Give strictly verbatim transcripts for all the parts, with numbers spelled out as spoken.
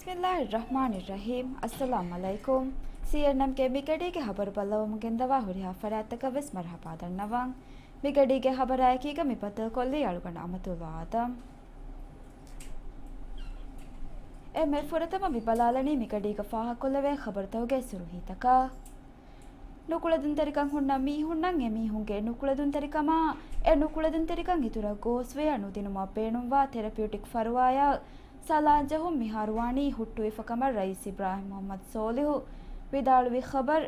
ބިސްމިއްލާހިއްރަޙްމާނިއްރަޙީމް. އައްސަލާމު ޢަލައިކުމް. ސީއެންއެމްގެ މިގަޑީގެ ޚަބަރު ބައްލަވަމުން ގެންދަވާ ހުރިހާ ފަރާތްތަކަށް ވެސް މަރުޙަބާ ދަންނަވަން. މިގަޑީގެ ޚަބަރާއެކީގަ މި ބައްދަލުކޮށްލީ އަޅުގަނޑު އަމަތުލްލާ އާދަމް. އެންމެ ފުރަތަމަ މި ބަލާލަނީ މިގަޑީގަ ފާހަގަކޮށްލެވޭ ޚަބަރުތަކުގެ ސުރުޚީތަކަށް. ނުކުޅެދުންތެރިކަން ހުންނަ މީހުންނަށް އެމީހުންގެ ނުކުޅެދުންތެރިކަމާ، އެ ނުކުޅެދުންތެރިކަން އިތުރަށް ގޯސްވެޔަށް ނުދިނުމަށް ބޭނުންވާ ތެރަޕިއުޓިކް ފަރުވާޔަށް ސަލާން ޖެހުން މިހާރު ވާނީ ހުއްޓުވިފަ ކަމަށް ރައީސް އިބްރާހިމް މުޙައްމަދު ސޯލިހު ވިދާޅުވި ޚަބަރު.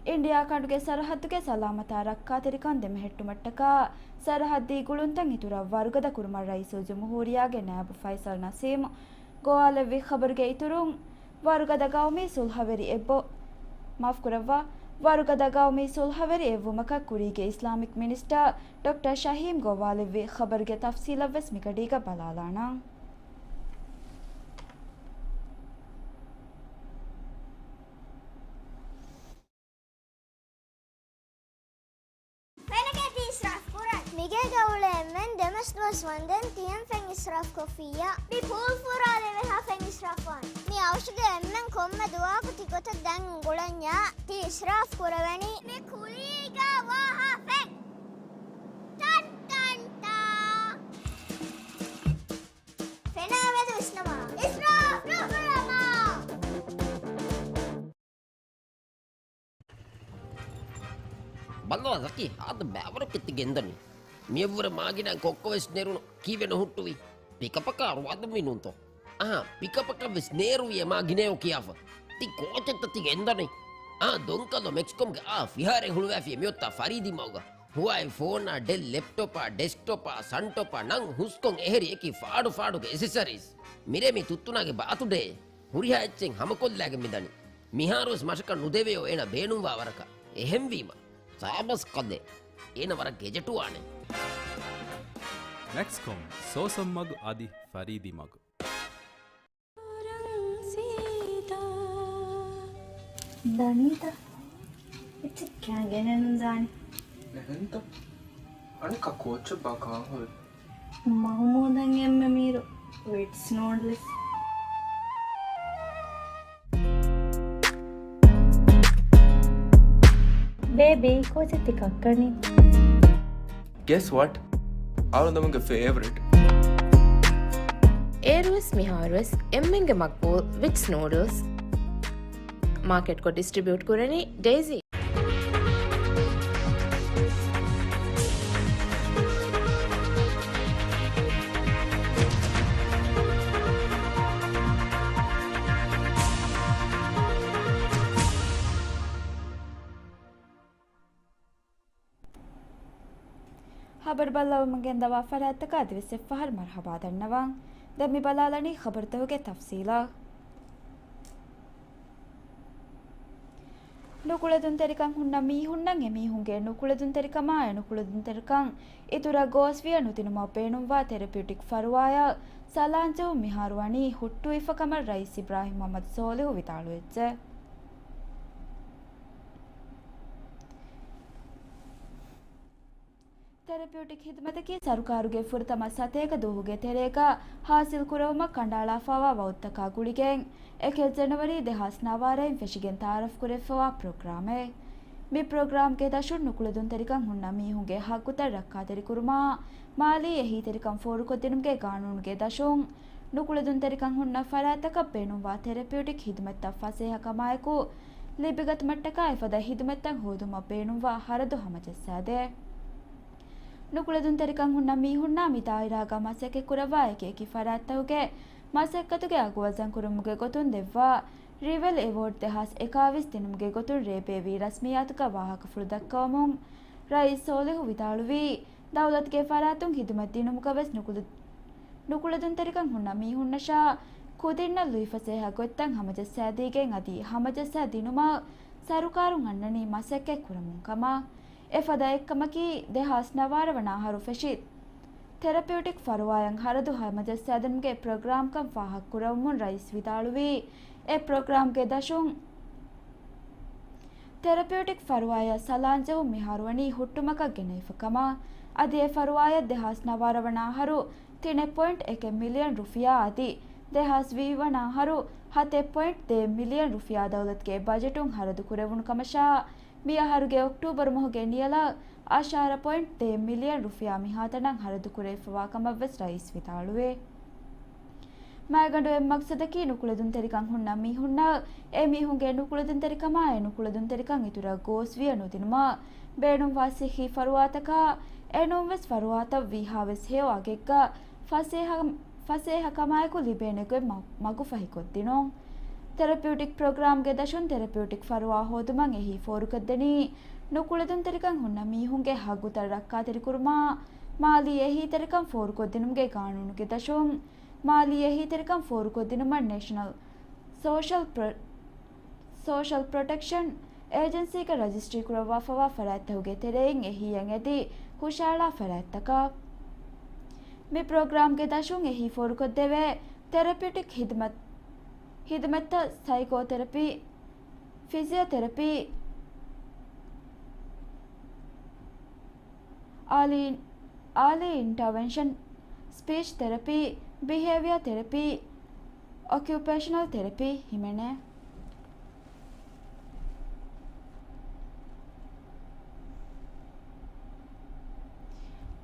އިންޑިއާ ކަނޑުގެ ސަރަޙައްދުގެ ސަލާމަތާ ރައްކާތެރިކަން ދެމެހެއްޓުމަށްޓަކާ ސަރަޙައްދީ ގުޅުންތައް އިތުރަށް ވަރުގަދަ ކުރުމަށް ރައީސުލްޖުމްހޫރިއްޔާގެ ނައިބު ފައިސަލް ނަސީމް ގޮވާލެއްވި ޚަބަރުގެ އިތުރުން، ވަރުގަދަ ގައުމީ ސުލްހަވެރި އެއްބޮ-، މާފުކުރައްވާ، ވަރުގަދަ ގައުމީ ސުލްހަވެރި އެއްވުމަކަށް ކުރީގެ އިސްލާމިކް މިނިސްޓަރ ޑޮކްޓަރ ޝަހީމް ގޮވާލެއްވި ޚަބަރުގެ ތަފްސީލަށްވެސް މިގަޑީގަ ބަލާލާނަން. ފެނަކަ ތި އިސްރާފް ކުރަން. މިގޭގަ އުޅޭ އެންމެން ދެމަސް ދުވަސް ވަންދެން ތިޔަން ފެން އިސްރާފް ކޮށްފިއްޔާ. މި ޕޫލް ފުރާލެވޭ ހާ ފެން އިސްރާފް ވާން. މި އަވަށުގެ އެންމެން ކޮންމެ ދުވަހަކު ތި ގޮތަށް ދެން އުނގުޅަންޏާ. ތި އިސްރާފް ކުރެވެނީ. މި ކުލީގަ ވާ ހާ ފެން. ޓަން ޓަން ޓާ. ފެނާ މެދު ވިސްނަމާ. އިސްރާފް ނުކުރަމާ. ބައްލަވާ ޒަކީ، ހާދަ ބައިވަރަކަށް ތި ގެންދަނީ. މިއަށްވުރެ މާގިނައިން ކޮއްކޮ ވެސް ނެރުނު. ކީއްވެ ނުހުއްޓުވީ؟ ޕިކަޕަކާ ރުވާދުންވީ ނޫންތޯ؟ އަހާ، ޕިކަޕަކަށް ވެސް ނޭރުވި އެ މާގިނައޯ ކިޔާފަ. ތި ކޯޗެއްތަ ތި ގެންދަނީ؟ އާ، ދޮންކަލޯ މެކްސްކޮމްގެ އާ ފިހާރައެއް ހުޅުވައިފި މިއޮތާ ފަރީދީ މަގުގަ. ހުވާއި ފޯނާ، ޑެލް ލެޕްޓޮޕާ، ޑެސްކްޓޮޕާ، ސަންޓޮޕާ ނަން ހުސްކޮން އެހެރި އެކި ފާޑު ފާޑުގެ އެސެސަރީސް. މިރޭ މި ތުއްތުނާގެ ބާތުޑޭ. ހުރިހާ އެއްޗެއް ހަމަކޮށްލާގެން މިދަނީ. މިހާރުވެސް މަށަކަށް ނުދެވެޔޯ އޭނަ ބޭނުންވާ ވަރަކަށް. އެހެންވީމަ، ސާބަސް ކަލޭ. އޭނަ ވަރަށް ގެޖެޓުވާނެ. މެކްސްކޮމް، ސޯސަން މަގު އަދި ފަރީދީ މަގު. ދަނީތަ؟ އެއްޗެއް ކާން ގެނެއް ނުދާނެ. އެހެންތަ؟ އަނެއްކާ ކޯޗެއްބާ ކާން ހުރި؟ މަހުމޫދަށް އެންމެ މީރު ވިޓްސް ނޫޑްލްސް. ބޭބީ، ކޯޗެއް ތި ކައްކަނީ؟ Guess what? އަޅުގަނޑުމެންގެ ފޭވަރިޓް. އޭރުވެސް މިހާރުވެސް އެންމެންގެ މަގްބޫލް ވިޓްސް ނޫޑްލްސް. މާކެޓްކޮށް ޑިސްޓްރިބިއުޓް ކުރަނީ ޑޭޒީ. ޚަބަރު ބައްލަވަމުން ގެންދަވާ ފަރާތްތަކަށް އަދިވެސް އެއްފަހަރު މަރުޙަބާ ދަންނަވަން. ދެން މި ބަލާލަނީ ޚަބަރުތަކުގެ ތަފްސީލަށް. ނުކުޅެދުންތެރިކަން ހުންނަ މީހުންނަށް އެމީހުންގެ ނުކުޅެދުންތެރިކަމާ އެ ނުކުޅެދުންތެރިކަން އިތުރަށް ގޯސްވިޔަ ނުދިނުމަށް ބޭނުންވާ ތެރަޕިއުޓިކް ފަރުވާޔަށް ސަލާން ޖެހުން މިހާރު ވަނީ ހުއްޓުވިފަ ކަމަށް ރައީސް އިބްރާހިމް މުޙައްމަދު ސޯލިހު ވިދާޅުވެއްޖެ. ތެރަޕިއުޓިކް ޚިދުމަތަކީ ސަރުކާރުގެ ފުރަތަމަ ސަތޭކަ ދުވަހުގެ ތެރޭގަ ހާސިލް ކުރެވުމަށް ކަނޑައަޅާފައިވާ ވައުދުތަކާ ގުޅިގެން، އެކެއް ޖަނަވަރީ ދެހާސް ނަވާރައިން ފެށިގެން ތައާރަފް ކުރެވިފައިވާ ޕްރޮގްރާމެއް. މި ޕްރޮގްރާމްގެ ދަށުން ނުކުޅެދުންތެރިކަން ހުންނަ މީހުންގެ ހައްގުތައް ރައްކާތެރިކުރުމާ، މާލީ އެހީތެރިކަން ފޯރުކޮށްދިނުމުގެ ގާނޫނުގެ ދަށުން، ނުކުޅެދުންތެރިކަން ހުންނަ ފަރާތްތަކަށް ބޭނުންވާ ތެރަޕިއުޓިކް ހިދުމަތްތައް ފަސޭހަކަމާއެކު ލިބިގަތުމަށްޓަކާ އެފަދަ ހިދުމަތްތައް ހޯދުމަށް ބޭނުންވާ ހަރަދު ހަމަޖައްސާދޭ. ނުކުޅެދުންތެރިކަން ހުންނަ މީހުންނާ މި ދާއިރާގަ މަސައްކަތްކުރައްވާ އެކި އެކި ފަރާތްތަކުގެ މަސައްކަތުގެ އަގު ވަޒަންކުރުމުގެ ގޮތުން ދެއްވާ ރިވެލް އެވޯޑް ދެހާސް އެކާވީސް ދިނުމުގެ ގޮތުން ރޭ ބޭއްވި ރަސްމިއްޔާތުގަ ވާހަކަފުޅު ދައްކަވަމުން ރައީސް ސޯލިހު ވިދާޅުވީ، ދައުލަތުގެ ފަރާތުން ހިދުމަތް ދިނުމުގަވެސް ނުކުޅެ-، ނުކުޅެދުންތެރިކަން ހުންނަ މީހުންނަށާ ކުދިންނަށް ލުއިފަސޭހަ ގޮތްތައް ހަމަޖައްސާދީގެން އަދި ހަމަޖައްސާ ދިނުމަށް ސަރުކާރުން އަންނަނީ މަސައްކަތް ކުރަމުން ކަމަށް. އެފަދަ އެއްކަމަކީ، ދެހާސް ނަވާރަ ވަނަ އަހަރު ފެށި ތެރަޕިއުޓިކް ފަރުވާޔަށް ހަރަދު ހަމަޖައްސާދިނުމުގެ ޕްރޮގްރާމްކަން ފާހަގަކުރައްވަމުން ރައީސް ވިދާޅުވީ، އެ ޕްރޮގްރާމްގެ ދަށުން ތެރަޕިއުޓިކް ފަރުވާޔަށް ސަލާން ޖެހުން މިހާރު ވަނީ ހުއްޓުމަކަށް ގެނައިފަ ކަމަށް. އަދި އެ ފަރުވާޔަށް ދެހާސް ނަވާރަ ވަނަ އަހަރު ތިނެއް ޕޮއިންޓް އެކެއް މިލިއަން ރުފިޔާ އަދި ދެހާސް ވިހި ވަނަ އަހަރު ހަތެއް ޕޮއިންޓް ދެ މިލިއަން ރުފިޔާ ދައުލަތުގެ ބަޖެޓުން ހަރަދު ކުރެވުނު ކަމަށާ، މި އަހަރުގެ އޮކްޓޫބަރު މަހުގެ ނިޔަލަށް އަށާރަ ޕޮއިންޓް ދެ މިލިއަން ރުފިޔާ މިހާތަނަށް ހަރަދު ކުރެވިފަވާ ކަމަށް ވެސް ރައީސް ވިދާޅުވޭ. މައިގަނޑު އެއް މަގްސަދަކީ ނުކުޅެދުންތެރިކަން ހުންނަ މީހުންނަށް، އެ މީހުންގެ ނުކުޅެދުންތެރިކަމާއި ނުކުޅެދުންތެރިކަން އިތުރަށް ގޯސްވިޔަ ނުދިނުމަށް ބޭނުންވާ ސިއްހީ ފަރުވާތަކާ، އެނޫންވެސް ފަރުވާތައް ވީހާވެސް ހެޔޮ އަގެއްގަ ފަސޭހަ، ފަސޭހަ ކަމާއެކު ލިބޭނެ ގޮތް މަ، މަގުފަހިކޮށްދިނުން. ތެރަޕިއުޓިކް ޕްރޮގްރާމްގެ ދަށުން ތެރަޕިއުޓިކް ފަރުވާ ހޯދުމަށް އެހީ ފޯރުކޮށްދެނީ، ނުކުޅެދުންތެރިކަން ހުންނަ މީހުންގެ ހައްގުތައް ރައްކާތެރިކުރުމާ، މާލީ އެހީތެރިކަން ފޯރުކޮށްދިނުމުގެ ގާނޫނުގެ ދަށުން، މާލީ އެހީތެރިކަން ފޯރުކޮށްދިނުމަށް ނޭޝަނަލް ސޯޝަލް ޕްރޮ، ސޯޝަލް ޕްރޮޓެކްޝަން އޭޖެންސީގަ ރަޖިސްޓްރީ ކުރައްވާފަވާ ފަރާތްތަކުގެ ތެރެއިން އެހީއަށް އެދި ހުށައަޅާ ފަރާތްތަކަށް. މި ޕްރޮގްރާމްގެ ދަށުން އެހީ ފޯރުކޮށްދެވޭ ތެރަޕިއުޓިކް ހިދުމަތް، ހިދުމަތްތައް ސައިކޯތެރަޕީ، ފިޒިއޯތެރަޕީ، އާލީ، އާލީ އިންޓަވެންޝަން، ސްޕީޗް ތެރަޕީ، ބިހޭވިއާ ތެރަޕީ، އޮކިއުޕޭޝަނަލް ތެރަޕީ ހިމެނޭ.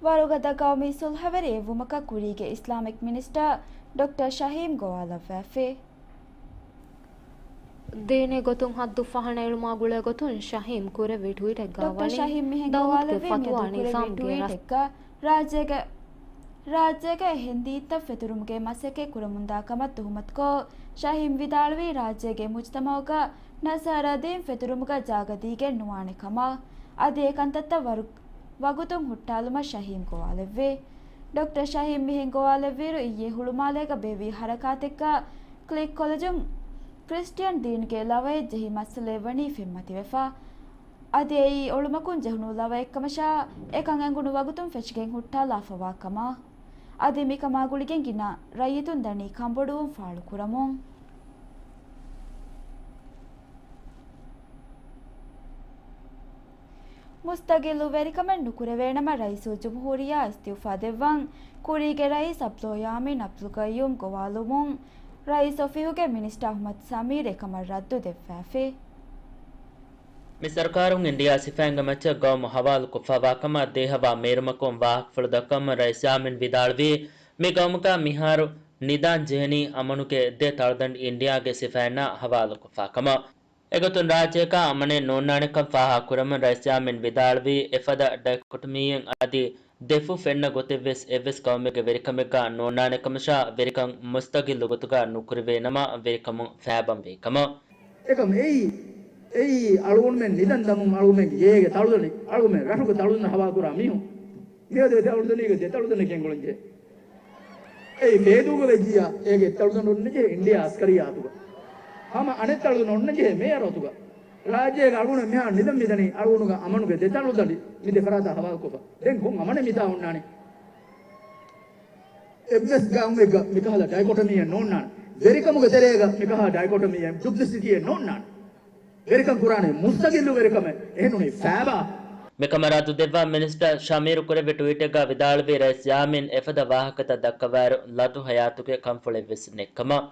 ވަރުގަދަ ގައުމީ ސުލްހަވެރި އެއްވުމަކަށް ކުރީގެ އިސްލާމިކް މިނިސްޓަރ ޑޮކްޓަރ ޝަހީމް ގޮވާލައްވައިފި. ދީނީ ގޮތުން ހައްދު ފަހަނައެޅުމާ ގުޅޭ ގޮތުން ޝަހީމް ކުރެއްވި ޓްވީޓެއްގަ ޑޮކްޓަރ ވަނީ، ޝަހީމް މިހެން ދައުލަތުގެ ގޮވާލެއްވީ ފަތުވާ މިއަދު ކުރެއްވި ނިޒާމްގެ ޓްވީޓެއްގަ ރާއްޖޭގެ، ރާއްޖޭގަ އެހެން ދީންތައް ފެތުރުމުގެ މަސައްކަތް ކުރަމުންދާ ކަމަށް ތުހުމަތުކޮށް، ޝަހީމް ވިދާޅުވީ، ރާއްޖޭގެ މުޖްތަމަޢުގަ ނަޞާރާ ދީން ފެތުރުމުގަ ޖާގަ ދީގެން ނުވާނެ ކަމަށް. އަދި އެ ކަންތައްތައް ވަރު، ވަގުތުން ހުއްޓާލުމަށް ޝަހީމް ގޮވާލެއްވި. ޑޮކްޓަރ ޝަހީމް މިހެން ގޮވާލެއްވިއިރު، އިއްޔެ ހުޅުމާލޭގަ ބޭއްވި ހަރަކާތެއްގަ ކްލިކް ކޮލެޖުން ކްރިސްޓިއަން ދީންގެ ލަވައެއް ޖެހި މައްސަލައެއް ވަނީ ފެންމަތިވެފަ. އަދި އެއީ އޮޅުމަކުން ޖެހުނު ލަވައެއްކަމަށާ، އެކަން އެނގުނު ވަގުތުން ފެށިގެން ހުއްޓާލާފަވާ ކަމަށް. އަދި މިކަމާ ގުޅިގެން ގިނަ ރައްޔިތުން ދަނީ ކަންބޮޑުވުން ފާޅުކުރަމުން. މުސްތަގިއްލު ވެރިކަމެއް ނުކުރެވޭނަމަ، ރައީސުލްޖުމްހޫރިއްޔާ އިސްތިއުފާ ދެއްވަން ކުރީގެ ރައީސް އަބްދުﷲ ޔާމީން އަބްދުލްޤައްޔޫމް ގޮވާލުމުން، ރައީސް އޮފީހުގެ މިނިސްޓާ އަޙްމަދު ސަމީރު އެކަމަށް ރައްދު ދެއްވައިފި. މި ސަރުކާރުން އިންޑިއާ ސިފައިންގެ މައްޗަށް ގައުމު ހަވާލުކޮށްފައިވާ ކަމަށް ދޭހަވާ މޭރުމަކުން ވާހަކަފުޅު ދައްކަވަމުން ރައީސް ޔާމީން ވިދާޅުވީ، މި ގައުމުގަ މިހާރު ނިދާން ޖެހެނީ އަމަނުގެ ދެ ތަޅުދަނޑި އިންޑިއާގެ ސިފައިންނާ ހަވާލުކޮށްފާ ކަމަށް. އެގޮތުން ރާއްޖޭގަ އަމަނެއް ނޯންނާނެކަން ފާހަގަކުރަމުން ރައީސް ޔާމީން ވިދާޅުވީ، އެފަދަ ޑައިކޮޓޮމީއެއް އަދި ދެފުށް ފެންނަ ގޮތެއްވެސް އެއްވެސް ގައުމެއްގެ ވެރިކަމެއްގަ ނޯންނާނެ ކަމަށާ، ވެރިކަން މުސްތަގިއްލު ގޮތުގަ ނުކުރެވޭނަމަ، ވެރިކަމުން ފައިބަންވީ ކަމަށް. އެކަމް އެއީ، އެއީ އަޅުގަނޑުމެން ނިދަން ދަމުން އަޅުގަނޑުމެންގެ ގޭގެ ތަޅުދަނޑި، އަޅުގަނޑުމެން ރަށުގެ ތަޅުދަނޑަށް ހަވާލުކުރާ މީހުން. މިއަދު އެ ތަޅުދަނޑީގަ ދެ ތަޅުދަނޑެއް ގެންގުޅެންޖެހޭ. އެއީ ފޭދޫގަ ވެއްޖިއްޔާ، އޭގެ ތަޅުދަނޑު އޮންނަންޖެހޭ އިންޑިއާ އަސްކަރިއްޔާ އަތުގަ. ހަމަ އަނެއް ތަޅުދަނޑު އޮންނަންޖެހޭ މޭޔަރ އަތުގަ. ރާއްޖޭގަ އަޅުގަނޑު މިހާރު ނިދަން މިދަނީ އަޅުގަނޑުގެ އަމަނުގެ ދެ ތަޅުދަނޑި މި ދެ ފަރާތަށް ހަވާލުކޮށްފަ. ދެން ކޮން އަމަނެއް މިތާ އޮންނާނީ؟ އެއްވެސް ގައުމެއްގަ މިކަހަލަ ޑައިކޮޓޮމީއެއް ނޯންނާނެ. ވެރިކަމުގެ ތެރޭގަ މިކަހަލަ ޑައިކޮޓޮމީއެއް، ޑުޕްލިސިޓީއެއް ނޯންނާނެ. ވެރިކަން ކުރާނީ މުސްތަގިއްލު ވެރިކަމެއް. އެހެންނޫނީ ފައިބާ. މިކަމަށް ރައްދު ދެއްވާ މިނިސްޓަރ ޝަމީރު ކުރެއްވި ޓްވީޓެއްގަ ވިދާޅުވީ، ރައީސް ޔާމީން އެފަދަ ވާހަކަތައް ދައްކަވާއިރު، ލަދު ހަޔާތުގެ ކަންފުޅެއްވެސް ނެތްކަމަށް.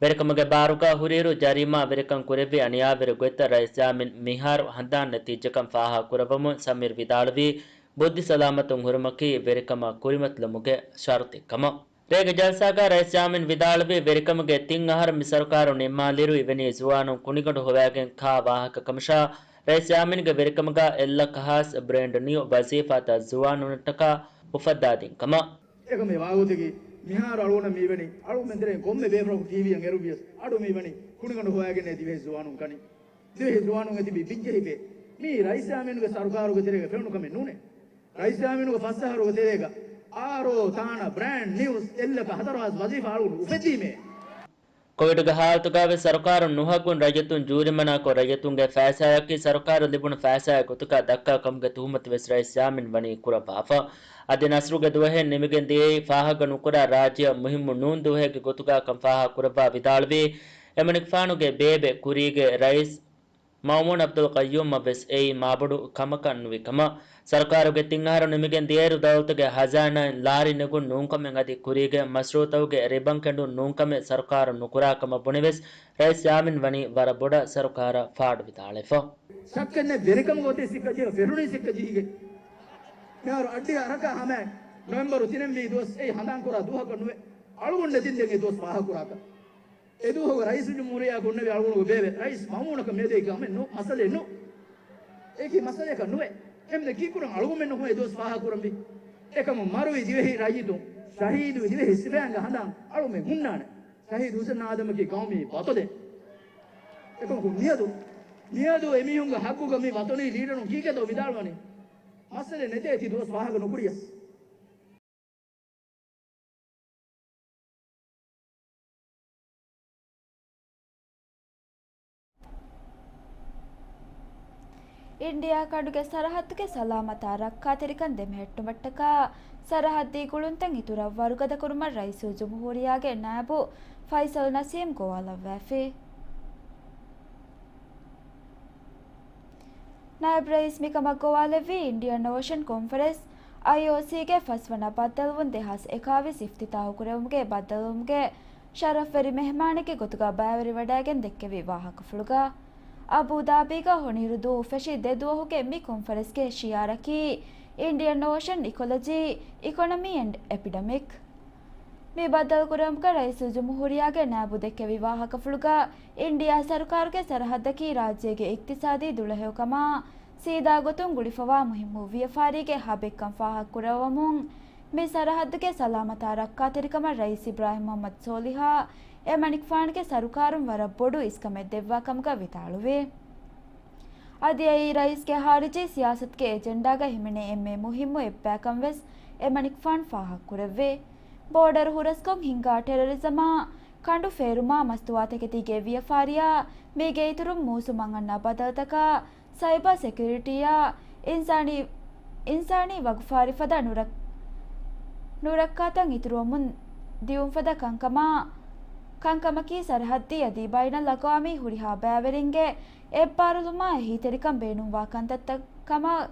ވެރިކަމުގެ ބާރުގަ ހުރިއިރު ޖަރީމާ ވެރިކަން ކުރެއްވި އަނިޔާވެރި ގޮތްތައް ރައީސް ޔާމީން މިހާރު ހަނދާން ނެތިއްޖެކަން ފާހަގަކުރައްވަމުން ސަމީރު ވިދާޅުވީ، ބުއްދި ސަލާމަތުން ހުރުމަކީ ވެރިކަމަށް ކުރިމަތިލުމުގެ ޝަރުޠެއްކަމަށް. ރޭގެ ޖަލްސާގަ ރައީސް ޔާމީން ވިދާޅުވީ، ވެރިކަމުގެ ތިން އަހަރު މި ސަރުކާރު ނިންމާލިއިރު އިވެނީ ޒުވާނުން ކުނިގަނޑު ހޮވާގެން ކާ ވާހަކަ ކަމަށާ، ރައީސް ޔާމީންގެ ވެރިކަމުގަ އެއްލައްކަ ހާސް ބްރޭންޑް ނިއު ވަޒީފާތައް ޒުވާނުންނަށްޓަކާ އުފައްދާދިން ކަމަށް. އެކަމް އެ ވާގޮތަކީ، މިހާރު އަޅުގަނޑަށް މި އިވެނީ، އަޅުގަނޑުމެން ތެރެއިން ކޮންމެ ބޭފުޅަކު ޓީވީއަށް އެރުވިޔަސް، އަޑު މި އިވެނީ ކުނިގަނޑު ހޮވާގެންނޭ ދިވެހި ޒުވާނުން ކަނީ. ދިވެހި ޒުވާނުން އެ ތިބީ ބިންޖެހިފައި. މީ ރައީސް ޔާމީނުގެ ސަރުކާރުގެ ތެރޭގަ ފެނުނު ކަމެއް ނޫނޭ. ރައީސް ޔާމީނުގެ ފަސް އަހަރުގެ ތެރޭގަ އާރްއޯ، ތާނަ، ބްރޭންޑް، ނިއުސް، އެއްލައްކަ ހަތަރު ހާސް ވަޒީފާ އަޅުގަނޑު އުފެއްދީމޭ. ކޮވިޑުގެ ހާލަތުގައިވެސް ސަރުކާރުން ނުހަގުން ރައްޔިތުން ޖޫރިމަނާކޮށް، ރައްޔިތުންގެ ފައިސާއަކީ ސަރުކާރުން ލިބުނު ފައިސާއެއް ގޮތުގަ ދައްކާ ކަމުގެ ތުހުމަތުވެސް ރައީސް ޔާމީން ވަނީ ކުރައްވާފަ. އަދި ނަސްރުގެ ދުވަހެއް ނިމިގެން ދިޔައީ ފާހަގަ ނުކުރާ ރާއްޖެއަށް މުހިއްމު ނޫން ދުވަހެއްގެ ގޮތުގަ ކަން ފާހަގަ ކުރައްވާ ވިދާޅުވީ، އެމަނިކުފާނުގެ ބޭބެ ކުރީގެ ރައީސް މައުމޫން އަބްދުލް ޤައްޔޫމަށް ވެސް އެއީ މާބޮޑު ކަމަކަށް ނުވި ކަމަށް. ސަރުކާރުގެ ތިން އަހަރު ނިމިގެން ދިޔައިރު ދައުލަތުގެ ހަޒާނާއިން ލާރި ނެގުން ނޫންކަމެއް އަދި ކުރީގެ މަޝްރޫއުތަކުގެ ރިބަން ކެނޑުން ނޫންކަމެއް ސަރުކާރު ނުކުރާ ކަމަށް ބުނެވެސް، ރައީސް ޔާމީން ވަނީ ވަރަށް ބޮޑަށް ސަރުކާރަށް ފާޑު ވިދާޅެފަ. ޝައްކެއް ނެތް، ވެރިކަމުގެ އޮތީ ސިއްކަ ޖެހި، ފެށުނީ ސިއްކަ ޖެހިގެން. މިހާރު އައްޑިހަ އަރަކާ ހަމައިން ނޮވެމްބަރު ތިނެއް ވީ ދުވަސް އެއީ ހަނދާންކުރާ ދުވަހަކަށް ނުވޭ. އަޅުގަނޑު ނެތިން ދެން އެ ދުވަސް ފާހަގަކުރާކަށް. އެދުވަހުގަ ރައީސުލްޖުމްހޫރިއްޔާ ކޮންނެވި އަޅުގަނޑުގެ ބޭބެ ރައީސް މައުމޫނަކަށް މިއަދައި ކަމެއް ނު، މައްސަލައެއް ނު. އެކި މައްސަލައަކަށް ނުވޭ. އެހެންވެ ކީކުރަން އަޅުގަނޑުމެން ނުހު އެ ދުވަސް ފާހަގަކުރަންވީ. އެކަމު މަރުވި ދިވެހި ރައްޔިތުން، ޝަހީދުވި ދިވެހި ސިފައިންގެ ހަނދާން އަޅުމެން ހުންނާނެ. ޝަހީދު ހުސެން އާދަމަކީ ގައުމީ ބަޠަލެއް. އެކަމަކު މިއަދު، މިއަދު އެމީހުންގެ ހައްގުގަ މި ވަޠަނީ ލީޑަރުން ކީކޭތޯ ވިދާޅުވަނީ؟ މައްސަލައެއް ނެތޭ ތި ދުވަސް ފާހަގަ ނުކުރިޔަސް. އިންޑިއާ ކަނޑުގެ ސަރަހައްދުގެ ސަލާމަތާ ރައްކާތެރިކަން ދެމެހެއްޓުމަށްޓަކާ، ސަރަހައްދީ ގުޅުންތައް އިތުރަށް ވަރުގަދަކުރުމަށް ރައީސުލްޖުމްހޫރިއްޔާގެ ނާއިބު ފައިސަލް ނަސީމް ގޮވާލައްވައިފި. ނާއިބް ރައީސް މިކަމަށް ގޮވާލެއްވީ އިންޑިއަން އޯޝަން ކޮންފަރެންސް، އައިއޯސީގެ ފަސްވަނަ ބައްދަލުވުން ދެހާސް އެކާވީސް އިފްތިތާހު ކުރެވުމުގެ ބައްދަލުވުމުގެ ޝަރަފްވެރި މެހްމާނެއްގެ ގޮތުގަ ބައިވެރިވަޑައިގެން ދެއްކެވި ވާހަކަފުޅުގަ، އަބޫދާބީގަ ހޮނިހިރު ދުވަހު ފެށި ދެ ދުވަހުގެ މި ކޮންފަރެންސްގެ ޝިއާރަކީ އިންޑިއަން އޯޝަން އިކޮލޮޖީ، އިކޮނޮމީ އެންޑް އެޕިޑެމިކް. މި ބައްދަލުކުރުމުގަ ރައީސުލްޖުމްހޫރިއްޔާގެ ނާއިބު ދެއްކެވި ވާހަކަފުޅުގަ، އިންޑިއާ ސަރުކާރުގެ ސަރަހައްދަކީ ރާއްޖޭގެ އިޤްތިޞާދީ ދުޅަހެޔޮކަމާ ސީދާ ގޮތުން ގުޅިފަވާ މުހިއްމު ވިޔަފާރީގެ ހަބެއްކަން ފާހަގަކުރައްވަމުން، މި ސަރަހައްދުގެ ސަލާމަތާ ރައްކާތެރިކަމަށް ރައީސް އިބްރާހިމް މުޙައްމަދު ސޯލިހާ އެމަނިކުފާނުގެ ސަރުކާރުން ވަރަށް ބޮޑު އިސްކަމެއް ދެއްވާ ކަމުގަ ވިދާޅުވި. އަދި އެއީ ރައީސްގެ ހާރިޖީ ސިޔާސަތުގެ އެޖެންޑާގަ ހިމެނޭ އެންމެ މުހިއްމު އެއްބަޔަކަން ވެސް އެމަނިކުފާނު ފާހަގަކުރެއްވި. ބޯޑަރު ހުރަސްކޮށް ހިންގާ ޓެރަރިޒަމާ، ކަނޑު ފޭރުމާ، މަސްތުވާތަކެތީގެ ވިޔަފާރިއާ، މީގެ އިތުރުން މޫސުމަށް އަންނަ ބަދަލުތަކާ، ސައިބާ ސެކިއުރިޓީއާ، އިންސާނީ، އިންސާނީ ވަގުފާރި ފަދަ ނުރައް-، ނުރައްކާތައް އިތުރުވަމުން ދިއުންފަދަ ކަންކަމާ، ކަންކަމަކީ ސަރަހައްދީ އަދި ބައިނަލްއަގްވާމީ ހުރިހާ ބައިވެރިންގެ އެއްބާރުލުމާ އެހީތެރިކަން ބޭނުންވާ ކަންތައްތައް ކަމަށް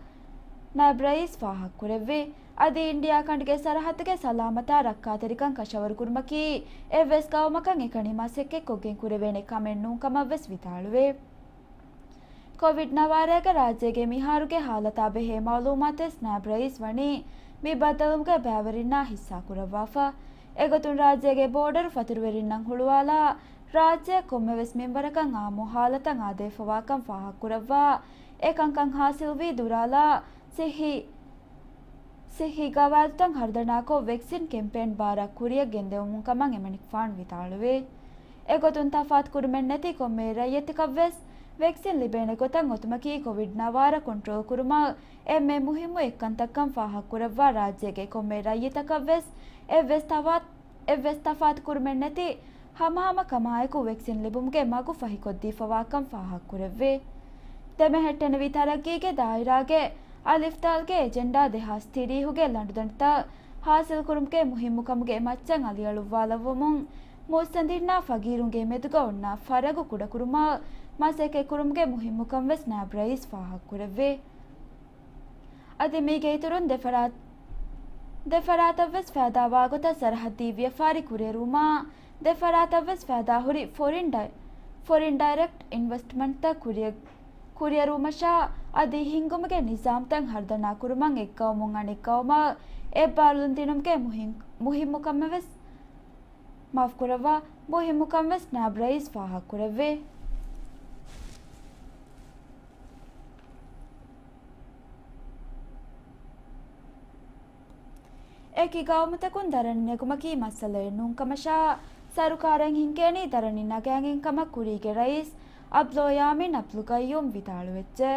ނައިބް ރައީސް ފާހަގަކުރެއްވި. އަދި އިންޑިއާ ކަނޑުގެ ސަރަހައްދުގެ ސަލާމަތާ ރައްކާތެރިކަން ކަށަވަރުކުރުމަކީ އެއްވެސް ގައުމަކަށް އެކަނި މަސައްކަތްކޮށްގެން ކުރެވޭނެ ކަމެއް ނޫން ކަމަށް ވެސް ވިދާޅުވި. ކޮވިޑް ނަވާރައިގަ ރާއްޖޭގެ މިހާރުގެ ހާލަތާ ބެހޭ މައުލޫމާތުވެސް ނައިބް ރައީސް ވަނީ މި ބައްދަލުވުމުގަ ބައިވެރިންނާ ހިއްސާކުރައްވާފަ. އެގޮތުން ރާއްޖޭގެ ބޯޑަރު ފަތުރުވެރިންނަށް ހުޅުވާލާ، ރާއްޖެއަށް ކޮންމެވެސް މިންވަރަކަށް އާއްމު ހާލަތަށް އާދައިފަވާކަން ފާހަގަކުރައްވާ، އެކަންކަން ހާސިލްވީ ދުރާލާ، ސިއްހީ، ސިއްހީ ގަވާއިދުތައް ހަރުދަނާކޮށް، ވެކްސިން ކެމްޕޭން ބާރަށް ކުރިއަށް ގެންދެވުމުން ކަމަށް އެމަނިކުފާނު ވިދާޅުވި. އެގޮތުން ތަފާތުކުރުމެއް ނެތި ކޮންމެ ރައްޔިތަކަށްވެސް ވެކްސިން ލިބޭނެ ގޮތަށް އޮތުމަކީ ކޮވިޑް ނަވާރަ ކޮންޓްރޯލް ކުރުމަށް އެންމެ މުހިއްމު އެއްކަންތައްކަން ފާހަގަކުރައްވާ، ރާއްޖޭގެ ކޮންމެ ރައްޔިތަކަށްވެސް އެއްވެސް ތަފާ-، އެއްވެސް ތަފާތުކުރުމެއް ނެތި ހަމަހަމަކަމާއެކު ވެކްސިން ލިބުމުގެ މަގު ފަހިކޮށްދީފަވާކަން ފާހަގަކުރެއްވި. ދެމެހެއްޓެނިވި ތަރައްގީގެ ދާއިރާގެ އަލިފްތާލްގެ އެޖެންޑާ ދެހާސް ތިރީހުގެ ލަނޑުދަނޑިތައް ހާސިލްކުރުމުގެ މުހިއްމުކަމުގެ މައްޗަށް އަލިއަޅުއްވާލައްވަމުން، މުއްސަނދިންނާ ފަގީރުންގެ މެދުގަ އޮންނަ ފަރަގު ކުޑަކުރުމަށް މަސައްކަތްކުރުމުގެ މުހިއްމުކަން ވެސް ނައިބް ރައީސް ފާހަގަކުރެއްވި. އަދި މީގެ އިތުރުން ދެފަރާތް-، ދެފަރާތަށްވެސް ފައިދާވާ ގޮތަށް ސަރަހައްދީ ވިޔަފާރި ކުރިއެރުވުމާ، ދެފަރާތަށްވެސް ފައިދާހުރި ފޮރިން ޑައި-، ފޮރިން ޑައިރެކްޓް އިންވެސްޓްމަންޓްތައް ކުރިއަށް-، ކުރިއެރުވުމަށާ، އަދި ހިންގުމުގެ ނިޒާމްތައް ހަރުދަނާ ކުރުމަށް އެއްގައުމުން އަނެއް ގައުމަށް އެއްބާރުލުން ދިނުމުގެ މުހިން-، މުހިއްމުކަމެއްވެސް، މާފްކުރައްވާ، މުހިއްމުކަން ވެސް ނާއިބް ރައީސް ފާހަގަކުރެއްވި. އެކި ގައުމުތަކުން ދަރަނި ނެގުމަކީ މައްސަލައެއް ނޫންކަމަށާ، ސަރުކާރަށް ހިންގޭނީ ދަރަނި ނަގައިގެން ކަމަށް ކުރީގެ ރައީސް އަބްދުﷲ ޔާމީން އަބްދުލް ޤައްޔޫމް ވިދާޅުވެއްޖެ.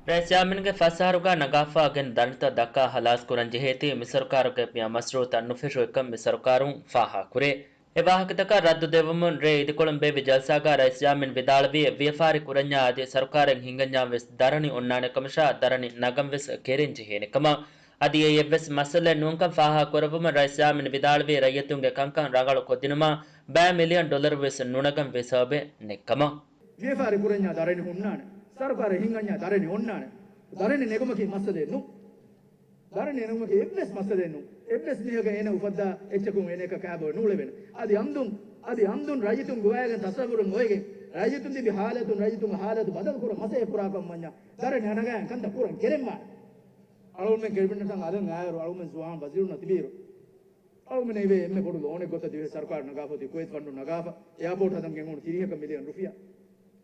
ރައީސް ޔާމީންގެ ފަސް އަހަރުގަ ނަގާފައި ގެން ދަރަނިތައް ދައްކާ ހަލާސް ކުރަން ޖެހޭތީ، މި ސަރުކާރުގެ މިއާ މަޝްރޫއުތައް ނުފެށުވިކަން މި ސަރުކާރުން ފާހަގަކުރޭ. އެ ވާހަކަތަކަށް ރައްދު ދެއްވަމުން ރޭ އިދިކޮޅުން ބޭއްވި ޖަލްސާގަ ރައީސް ޔާމީން ވިދާޅުވީ، ވިޔަފާރި ކުރަންޏާ އަދި ސަރުކާރެއް ހިންގަންޏާ ވެސް ދަރަނި އޮންނާނެ ކަމަށާ، ދަރަނި ނަގަން ވެސް ކެރިން ޖެހޭނެ ކަމަށް. އަދި އެއީ އެއްވެސް މައްސަލައެއް ނޫންކަން ފާހަގަކުރެއްވުމުން ރައީސް ޔާމީން ވިދާޅުވީ، ރައްޔިތުންގެ ކަންކަން ރަނގަޅު ކޮށްދިނުމަށް ބައި މިލިއަން ޑޮލަރު ވެސް ނުނަގަން ވީ ސަބަބެއް ނެތް ކަމަށް. ވިޔަފާރި ކުރަންޏާ ދަރަނި ހުންނާނެ. ސަރުކާރަށް ހިނގަންޏާ ދަރަނި އޮންނާނެ. ދަރަނި ނެގުމަކީ މައްސަލައެއް ނޫން. ދަރަނި ނެގުމަކީ އެއްވެސް މައްސަލައެއް ނޫން. އެއްވެސް މީހަކަށް އޭނަ އުފައްދާ އެއްޗަކުން އޭނައަކަށް ކާބޯ ނޫޅެވޭނެ. އަދި އަމްދުން، އަދި އަމްދުން ރައްޔިތުން ގޮވައިގެން ތަސައްވުރުން އޮވެގެން، ރައްޔިތުން ތިބި ހާލަތުން ރައްޔިތުންގެ ހާލަތު ބަދަލު ކުރަން މަސައްކަތް ކުރާކަން ވަންޏާ، ދަރަނި ނަގައިގެން ކަންތައް ކުރަން ކެރެންވާނެ. އަޅުގަނޑުމެން ކެރިބިންނަށް އަލަށް އާއިރު، އަޅުގަނޑުމެން ޒުވާން ވަޒީރުންނަށް ތިބިއިރު، އަޅުގަނޑުމެން އިވޭ އެންމެ ބޮޑު ލޯނެއް ގޮތަށް ދިވެހި ސަރުކާރު ނަގާފަ އޮތީ ކުވެއިތު ފަންޑުން ނަގާފަ، އެއާޕޯޓް ހަދަން ގެންގުޅުނު ތިރީހަކަށް މިލިއަން ރުފިޔާ،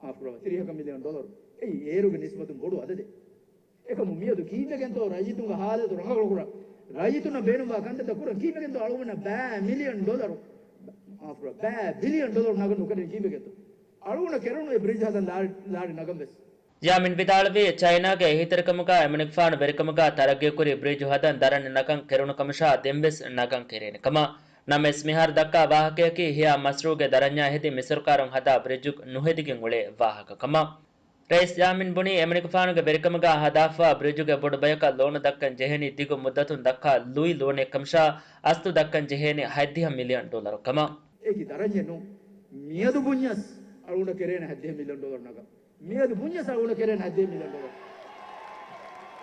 މާފުކުރައްވާ، ތިރީހަކަށް މިލިއަން ޑޮލަރު. އެއީ އޭރުގެ ނިސްބަތުން ބޮޑު އަދަދެއް. އެކަމު މިއަދު ކީއްވެގެންތޯ ރައްޔިތުންގެ ހާލަތު ރަނގަޅުކުރަން، ރައްޔިތުންނަށް ބޭނުންވާ ކަންތައްތައް ކުރަން ކީއްވެގެންތޯ އަޅުގަނޑަށް ބައި މިލިއަން ޑޮލަރު، މާފުކުރައްވާ، ބައި ބިލިއަން ޑޮލަރު ނަގަން ނުކެރެނީ ކީއްވެގެންތޯ؟ އަޅުގަނޑަށް ކެރުނު އެ ބްރިޖް ހަދަން ލާރި، ލާރި ނަގަން ވެސް. ޔާމިން ވިދާޅުވީ، ޗައިނާގެ އެހީތެރިކަމުގަ އެމަނިކުފާނު ވެރިކަމުގަ ތަރައްގީކުރި ބްރިޖު ހަދަން ދަރަނި ނަގަން ކެރުނު ކަމަށާ ދެންވެސް ނަގަން ކެރޭނެ ކަމަށް. ނަމަވެސް މިހާރު ދައްކާ ވާހަކަޔަކީ ހެޔާ މަސްރޫގެ ދަރަންޏާ ހެދި މިސަރުކާރުން ހަދާ ބްރިޖު ނުހެދިގެން އުޅޭ ވާހަކަ ކަމަށް. ރައީސް ޔާމިން ބުނީ، އެމަނިކުފާނުގެ ވެރިކަމުގަ ހަދާފައިވާ ބްރިޖުގެ ބޮޑު ބަޔަކަށް ލޯނު ދައްކަން ޖެހޭނީ ދިގު މުއްދަތުން ދައްކާ ލުއި ލޯނެއް ކަމަށާ، އަސްލު ދައްކަން ޖެހޭނީ ހަތްދިހަ މިލިއަން ޑޮލަރު ކަމަށް. އެކި ދަރަންޏެއް ނޫން. މިއަދު ބުންޏަސް އަޅުގަނޑަށް ކެރޭނެ ހަތްދިހަ މިލިއަން ޑޮލަރު ނަގަން. މިއަދު ބުންޏަސް އަޅުގަނޑަށް ކެރޭނެ ހަތްދިހަ މިލިއަން ޑޮލަރު.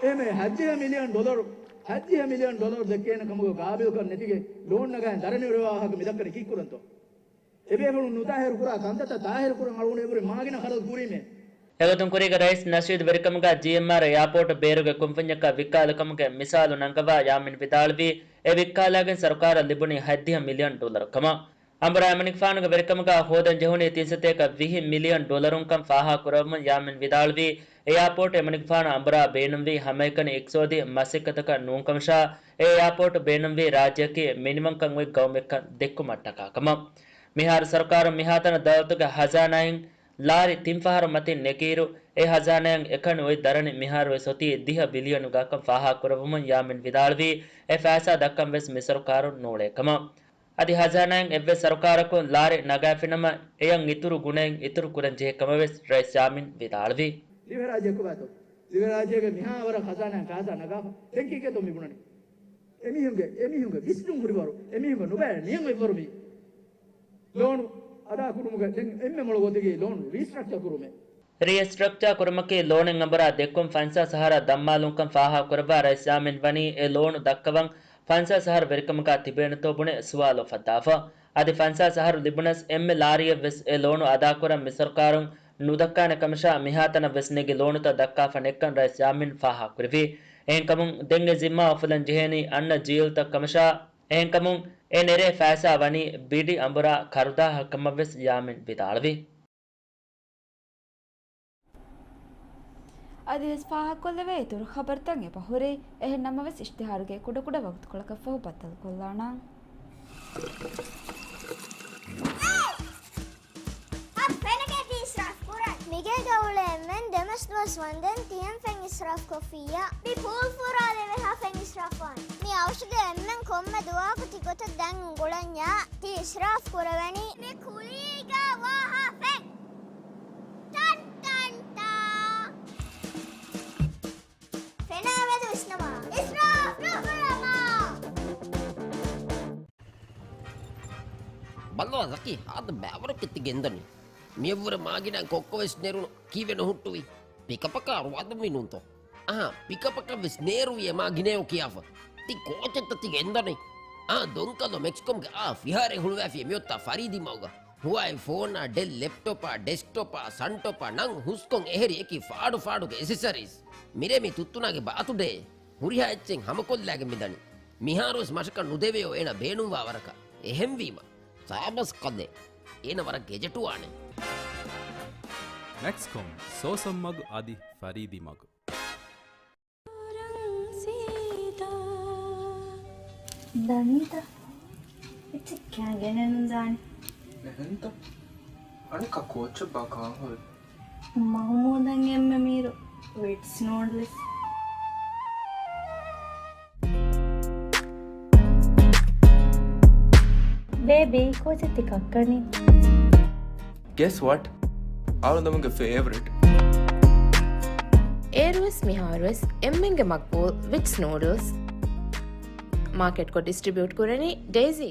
އެހެންވެ ހަތްދިހަ މިލިއަން ޑޮލަރު، ހަތްދިހަ މިލިއަން ޑޮލަރު ދެއްކޭނެ ކަމުގެ ގާބިލްކަން ނެތިގެން ލޯން ނަގައި ދަރަނި އުޅެވޭ ވާހަކަ މި ދައްކަނީ ކީއްކުރަންތޯ؟ އެބޭފުޅުން ނުތާހިރު ކުރާ ކަންތައްތައް ތާހިރު ކުރަން އަޅުގަނޑު އެބުރި މާގިނަ ޚަރަދު ކުރީމޭ. އެގޮތުން ކުރީގެ ރައީސް ނަޝީދު ވެރިކަމުގަ ޖީއެމްއާރް އެއާޕޯޓް ބޭރުގެ ކުންފުންޏަކަށް ވިއްކާލިކަމުގެ މިސާލު ނަންގަވާ ޔާމިން ވިދާޅުވީ، އެ ވިއްކާލާގެން ސަރުކާރަށް ލިބުނީ ހަތްދިހަ މިލިއަން ޑޮލަރު ކަމަށް. އަނބުރާ އެމަނިކުފާނުގެ ވެރިކަމުގަ ހޯދަން ޖެހުނީ ތިން ސަތޭކަ ވިހި މިލިއަން ޑޮލަރުންކަން ފާހަގަކުރައްވަމުން ޔާމިން ވިދާޅުވީ، އެއާޕޯޓް އެމަނިކުފާނު އަނބުރާ ބޭނުންވީ ހަމައެކަނި އިޤްތިޞާދީ މަސައްކަތަކަށް ނޫންކަމަށާ، އެ އެއާޕޯޓް ބޭނުންވީ ރާއްޖެއަކީ މިނިވަންކަން އޮތް ގައުމެއްކަން ދެއްކުމަށްޓަކާ ކަމަށް. މިހާރު ސަރުކާރުން މިހާތަނަށް ދައުލަތުގެ ހަޒާނާއިން ލާރި ތިން ފަހަރު މަތިން ނެގިއިރު، އެ ހަޒާނާއިން އެކަނި އޮތް ދަރަނި މިހާރު ވެސް އޮތީ ދިހަ ބިލިއަނުގަކަން ފާހަގަކުރައްވަމުން ޔާމިން ވިދާޅުވީ، އެ ފައިސާ ދައްކަން ވެސް މި ސަރުކާރުން ނޫޅޭ ކަމަށް. އަދި ހަޒާނާއިން އެއްވެސް ސަރުކާރަކުން ލާރި ނަގާފިނަމަ، އެޔަށް އިތުރު ގުނައެއް އިތުރު ކުރަން ޖެހޭ ކަމަށް ވެސް ރައީސް ޔާމިން ވިދާޅުވި. ދިވެހިރާއްޖެ ކޮބާތޯ؟ ދިވެހިރާއްޖޭގެ މިހާ ވަރަށް ހަޒާނާއިން ފައިސާ ނަގާފަ. ދެން ކީކޭތޯ މި ބުނަނީ؟ އެމީހުންގެ، އެމީހުންގެ ވިސްނުން ހުރިވަރު، އެމީހުންގެ ނުބައި ނިޔަތް އޮތްވަރު މީ. ލޯނު އަދާ ކުރުމުގެ ދެން އެންމެ މޮޅު ގޮތަކީ ލޯނު ރީސްޓްރަކްޗާ ކުރުމޭ. ރީސްޓްރަކްޗާ ކުރުމަކީ ލޯނެއް އަނބުރާ ދެއްކުން ފަންސާސް އަހަރަށް ދަންމާލުންކަން ފާހަގަކުރައްވާ ރައީސް ޔާމިން ވަނީ އެ ލޯނު ދައްކަވަން ފަންސާސް އަހަރު ވެރިކަމުގަ ތިބޭނެތޯ ބުނެ ސުވާލު އުފައްދާފަ. އަދި ފަންސާސް އަހަރު ލިބުނަސް އެންމެ ލާރިއެއް ވެސް އެ ލޯނު އަދާކުރަން މި ސަރުކާރުން ނުދައްކާނެ ކަމަށާ މިހާތަނަށް ވެސް ނެގި ލޯނުތައް ދައްކާފަ ނެއްކަން ރައީސް ޔާމިން ފާހަގަކުރެއްވި. އެހެންކަމުން ދެން އެ ޒިންމާ އުފުލަން ޖެހޭނީ އަންނަ ޖީލްތައް ކަމަށާ، އެހެންކަމުން އެ ނެރޭ ފައިސާ ވަނީ ބިޑި އަނބުރާ ކަރުދާހަކަމަށް ވެސް ޔާމިން ވިދާޅުވި. އަދިވެސް ފާހަގަކޮށްލެވޭ އިތުރު ޚަބަރުތައް އެބަހުރޭ. އެހެން ނަމަވެސް އިޝްތިހާރުގެ ކުޑަކުޑަ ވަގުތުކޮޅަކަށްފަހު ބައްދަލުކޮށްލާނަން. އަ، ފެނަކޭ ތި އިސްރާފް ކުރަން. މިގޭގަ އުޅޭ އެންމެން ދެމަސް ދުވަސް ވަންދެން ތިހެން ފެން އިސްރާފް ކޮށްފިއްޔާ. މި ޕޫލް ފުރާލެވޭހާ ފެން އިސްރާފް ވާން. މި އައުޝުގެ އެންމެން ކޮންމެ ދުވަހަކު ތި ގޮތަށް ދަން އުނގުޅަންޏާ ތި އިސްރާފް ކުރެވެނީ. މި ކުލީގަ ވާހާ ފެން. ޓަން ޓަން ޓާ. ފެނާ މެދު ވިސްނަމާ. އިސްރާފް ނުކުރަމާ. ބައްލަވާ ޒަކީ، ހާދަ ބައިވަރަކަށް ތި ގެންދަނީ. މިއަށްވުރެ މާގިނަ ކޮއްކޮ ވެސް ނެރުނު. ކީއްވެ ނުހުއްޓުވީ؟ ޕިކަޕަކަށް އަރުވާދަންވީ ނޫންތޯ؟ އަހާ، ޕިކަޕަކަށް ވެސް ނޭރުވި އެ މާގިނަޔޯ ކިޔާފަ. ތި ކޯޗެއްތަ ތި ގެންދަނީ؟ އާ، ދޮންކަލޯ މެކްސްކޮމްގެ އާ ފިހާރައެއް ހުޅުވައިފި މިއޮތާ ފަރީދީ މަގުގަ. ހުވާއި ފޯނާ، ޑެލް ލެޕްޓޮޕާ، ޑެސްކްޓޮޕާ، ސަންޓޮޕާ ނަން ހުސްކޮން އެހެރި އެކި ފާޑު ފާޑުގެ އެސެސަރީސް. މިރޭ މީ ތުއްތުނާގެ ބާތުޑޭ. ހުރިހާ އެއްޗެއް ހަމަކޮށްލާގެން މިދަނީ. މިހާރުވެސް މަށަކަށް ނުދެވެޔޯ އޭނަ ބޭނުންވާ ވަރަކަށް. އެހެންވީމަ. ސާބަސް ކަލޭ. އޭނަ ވަރަށް ގެޖެޓުވާނެ. މެކްސްކޮމް، ސޯސަން މަގު އަދި ފަރީދީ މަގު. ދަނީތަ؟ އެއްޗެއް ކާ ގެނެއް ނުދާނެ. އެހެންތަ؟ އަނެއްކާ ކޯޗެއްބާ ކާން ހުރި؟ މަހުމޫދަށް އެންމެ މީރު ވިޓްސް ނޫޑްލްސް. ބޭބީ، ކޯޗެއް ތި ކައްކަނީ؟ Guess what? އަޅުގަނޑުމެންގެ ފޭވަރިޓް. އޭރުވެސް މިހާރުވެސް އެންމެންގެ މަގްބޫލް ވިޓްސް ނޫޑްލްސް. މާކެޓްކޮށް ޑިސްޓްރިބިއުޓް ކުރަނީ ޑޭޒީ.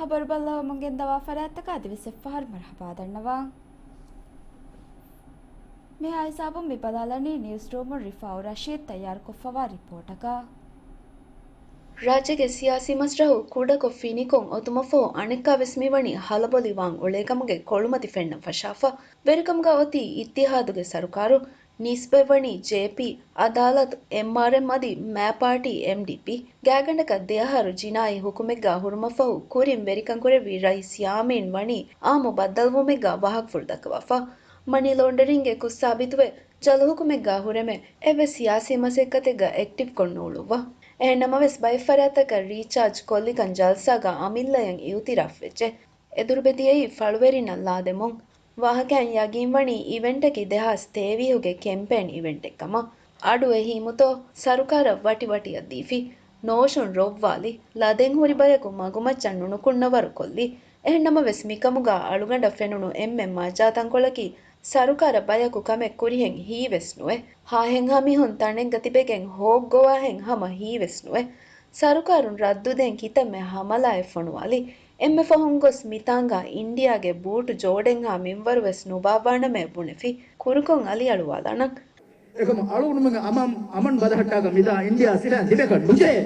ޚަބަރު ބައްލަވަމުން ގެންދަވާ ފަރާތްތަކަށް އަދިވެސް އެއްފަހަރު މަރުޙަބާ ދަންނަވަން. މިހާ ހިސާބުން މި ބަލާލަނީ ނިއުސްރޫމުން ރިފާއު ރަޝީދު ތައްޔާރުކޮށްފަވާ ރިޕޯޓަކަށް. ރާއްޖޭގެ ސިޔާސީ މަސްރަހު ކުޑަކޮށް ފިނިކޮށް އޮތުމަށްފަހު އަނެއްކާވެސް މިވަނީ ހަލަބޮލި ވާން އުޅޭކަމުގެ ކޮޅުމަތި ފެންނަން ފަށާފަ. ވެރިކަމުގަ އޮތީ އިއްތިހާދުގެ ސަރުކާރު. ނިސްބަތްވަނީ ޖޭޕީ، އަދާލަތު، އެމްއާރްއެމް އަދި މާ ޕާޓީ، އެމްޑީޕީ. ގާތްގަނޑަކަށް ދެއަހަރު ޖިނާއީ ހުކުމެއްގާ ހުރުމަށްފަހު ކުރިން ވެރިކަން ކުރެއްވި ރައީސް ޔާމީން ވަނީ އާއްމު ބައްދަލުވުމެއްގާ ވާހަކަފުޅު ދައްކަވާފަ. މަނީ ލޯންޑަރިންގެ ކުށް ސާބިތުވެ، ޖަލު ހުކުމެއްގާ ހުރެމެ އެއްވެސް ސިޔާސީ މަސައްކަތެއްގަ އެކްޓިވްކޮށް ނޫޅުއްވާ. އެހެންނަމަވެސް، ބައެއް ފަރާތްތަކަށް ރީޗާޖް ކޮށްލިކަން ޖަލްސާގަ އަމިއްލައަށް އިއުތިރާފްވެއްޖެ. އެދުރުބެދިޔައީ ފަޅުވެރިންނަށް ލާދެމުން. ވާހަކައިން ޔަގީންވަނީ އިވެންޓަކީ ދެހާސް ތޭވީހުގެ ކެމްޕޭން އިވެންޓެއްކަމަށް. އަޑު އެހީމުތޯ ސަރުކާރަށް ވަޓިވަޓިއަށް ދީފި. ނޯޝުން ރޮއްވާލި. ލަދެން ހުރި ބަޔަކު މަގުމައްޗަށް ނުނުކުންނަވަރު ކޮށްލި. އެހެންނަމަވެސް، މިކަމުގާ އަޅުގަނޑަށް ފެނުނު އެންމެ މަޖާ ތަންކޮޅަކީ، ސަރުކާރަށް ބަޔަކު ކަމެއް ކުރިހެން ހީވެސް ނުވޭ. ހާހެންހާ މީހުން ތަނެއްގަ ތިބެގެން ހޯއްގޮވާހެން ހަމަ ހީވެސް ނުވޭ. ސަރުކާރުން ރައްދުދޭން ކިތަންމެ ހަމަލާއެއް ފޮނުވާލި. އެންމެ ފަހުން ގޮސް މިތާނގާ އިންޑިއާގެ ބޫޓު ޖޯޑެއްހާ މިންވަރުވެސް ނުބާއްވާނަމޭ ބުނެފި. ކުރުކޮށް އަލިއަޅުވާލާނަން. އެކަމަށް އަޅުގަނޑުމެންގެ އަމަން، އަމަން ބަލަހައްޓާކަށް މިދާ އިންޑިއާ ސިލައިން ތިބޭކަށް ނުޖެހޭ.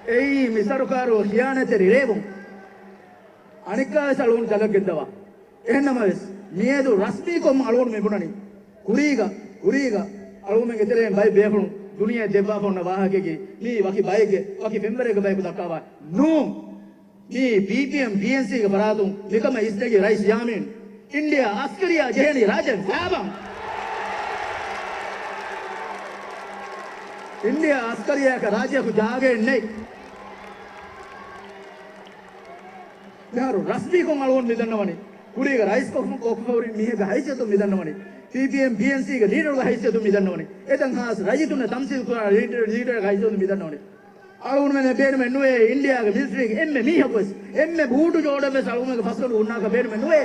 އެއީ މި ސަރުކާރު ޚިޔާނަތްތެރި ރޭވުން. އަނެއްކާވެސް އަޅުގަނޑު ޖަލަށް ގެންދަވާ. އެހެންނަމަވެސް، މިއަދު ރަސްމީކޮށް އަޅުގަނޑު މި ބުނަނީ. ކުރީގަ، ކުރީގަ އަޅުގަނޑުމެންގެ ތެރެއިން ބައެއް ބޭފުޅުން ދުނިޔެ ދެއްވާފަ އޮންނަ ވާހަކައަކީ، މީ ވަކި ބައެއްގެ، ވަކި ފެންވަރެއްގެ ބަޔަކު ދައްކާ ވާހަކަ ނޫން. މީ ޕީޕީއެމް ޕީއެންސީގެ ފަރާތުން މިކަމަށް އިސްނެގި ރައީސް ޔާމީން އިންޑިއާ އަސްކަރިއްޔާ ޖެހެނީ ރާއްޖޭން ފައިބަން. އިންޑިއާ އަސްކަރިއްޔާއަކަށް ރާއްޖެއަކު ޖާގައެއް ނެތް. މިހާރު ރަސްމީކޮށް އަޅުގަނޑު މިދަންނަވަނީ. ކުރީގަ ރައީސް ކޮށްފަ، ކޮށްފަ ހުރި މީހެއްގެ ހައިސިއްޔަތުން މިދަންނަވަނީ. ޕީޕީއެމް ޕީއެންސީގެ ލީޑަރުގެ ހައިސިއްޔަތުން މިދަންނަވަނީ. އެތަން ހާސް ރައްޔިތުންނަށް ތަމްސީލް ކުރާ ލީޑަރ، ލީޑަރުގެ ހައިސިއްޔަތުން މިދަންނަވަނީ. އަޅުގަނޑުމެންނަށް ބޭނުމެއް ނުވޭ އިންޑިއާގެ މިލިޓަރީގެ އެންމެ މީހަކުވެސް، އެންމެ ބޫޓު ޖޯޑެއްވެސް އަޅުގަނޑުމެންގެ ފަސްގަނޑު ހުންނާކަށް ބޭނުމެއް ނުވޭ.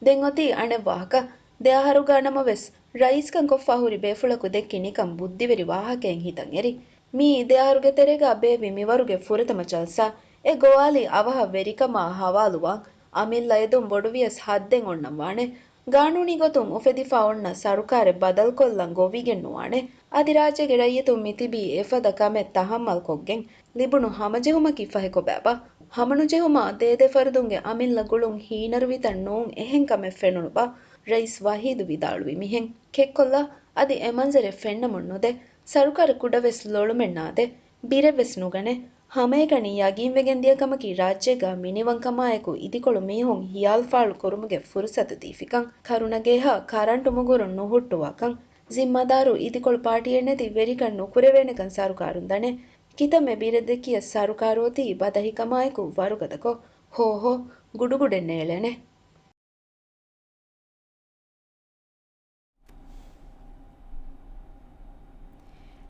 ދެން އޮތީ އަނެއް ވާހަކަ. ދެ އަހަރުގާ ނަމަވެސް، ރައީސްކަން ކޮށްފާ ހުރި ބޭފުޅަކު ދެއްކި ނިކަން ބުއްދިވެރި ވާހަކައެއް ހިތަށް އެރި. މިއީ ދެ އަހަރުގެ ތެރޭގާ ބޭއްވި މިވަރުގެ ފުރަތަމަ ޖަލްސާ. އެ ގޮވާލީ އަވަހަށް ވެރިކަމާ ހަވާލުވާން. އަމިއްލަ އެދުން ބޮޑުވިޔަސް ހައްދެއް އޮންނަން ވާނެ. ގާނޫނީ ގޮތުން އުފެދިފާ އޮންނަ ސަރުކާރެއް ބަދަލުކޮށްލަން ގޮވިގެން ނުވާނެ. އަދި ރާއްޖޭގެ ރައްޔިތުން މިތިބީ އެފަދަ ކަމެއް ތަހައްމަލް ކޮށްގެން. ލިބުނު ހަމަޖެހުމަކީ ފަހެކޮބާބާ؟ ހަމަނުޖެހުމާ ދޭދޭ ފަރުދުންގެ އަމިއްލަ ގުޅުން ހީނަރުވިތަން ނޫން އެހެން ކަމެއް ފެނުނުބާ؟ ރައީސް ވަހީދު ވިދާޅުވި މިހެން. ކެއްކޮށްލާ، އަދި އެ މަންޒަރެއް ފެންނަމުން ނުދޭ. ސަރުކާރަށް ކުޑަވެސް ލޮޅުމެއް ނާދޭ. ބިރެއްވެސް ނުގަނޭ. ހަމައެކަނި ޔަގީންވެގެން ދިޔަ ކަމަކީ، ރާއްޖޭގަ މިނިވަންކަމާއެކު އިދިކޮޅު މީހުން ހިޔާލުފާޅު ކުރުމުގެ ފުރުސަތު ދީފިކަން، ކަރުނަގެ އެހާ ކަރަންޓު މުގުރުން ނުހުއްޓުވާކަން، ޒިންމާދާރު އިދިކޮޅު ޕާޓީއެއް ނެތި ވެރިކަން ނުކުރެވޭނެކަން ސަރުކާރުން ދަނޭ. ކިތަންމެ ބިރެއްދެއްކިޔަސް ސަރުކާރު އޮތީ ބަދަހިކަމާއެކު ވަރުގަދަކޮށް، ހޯ ހޯ، ގުޑުގުޑެއް ނޭޅޭނެ.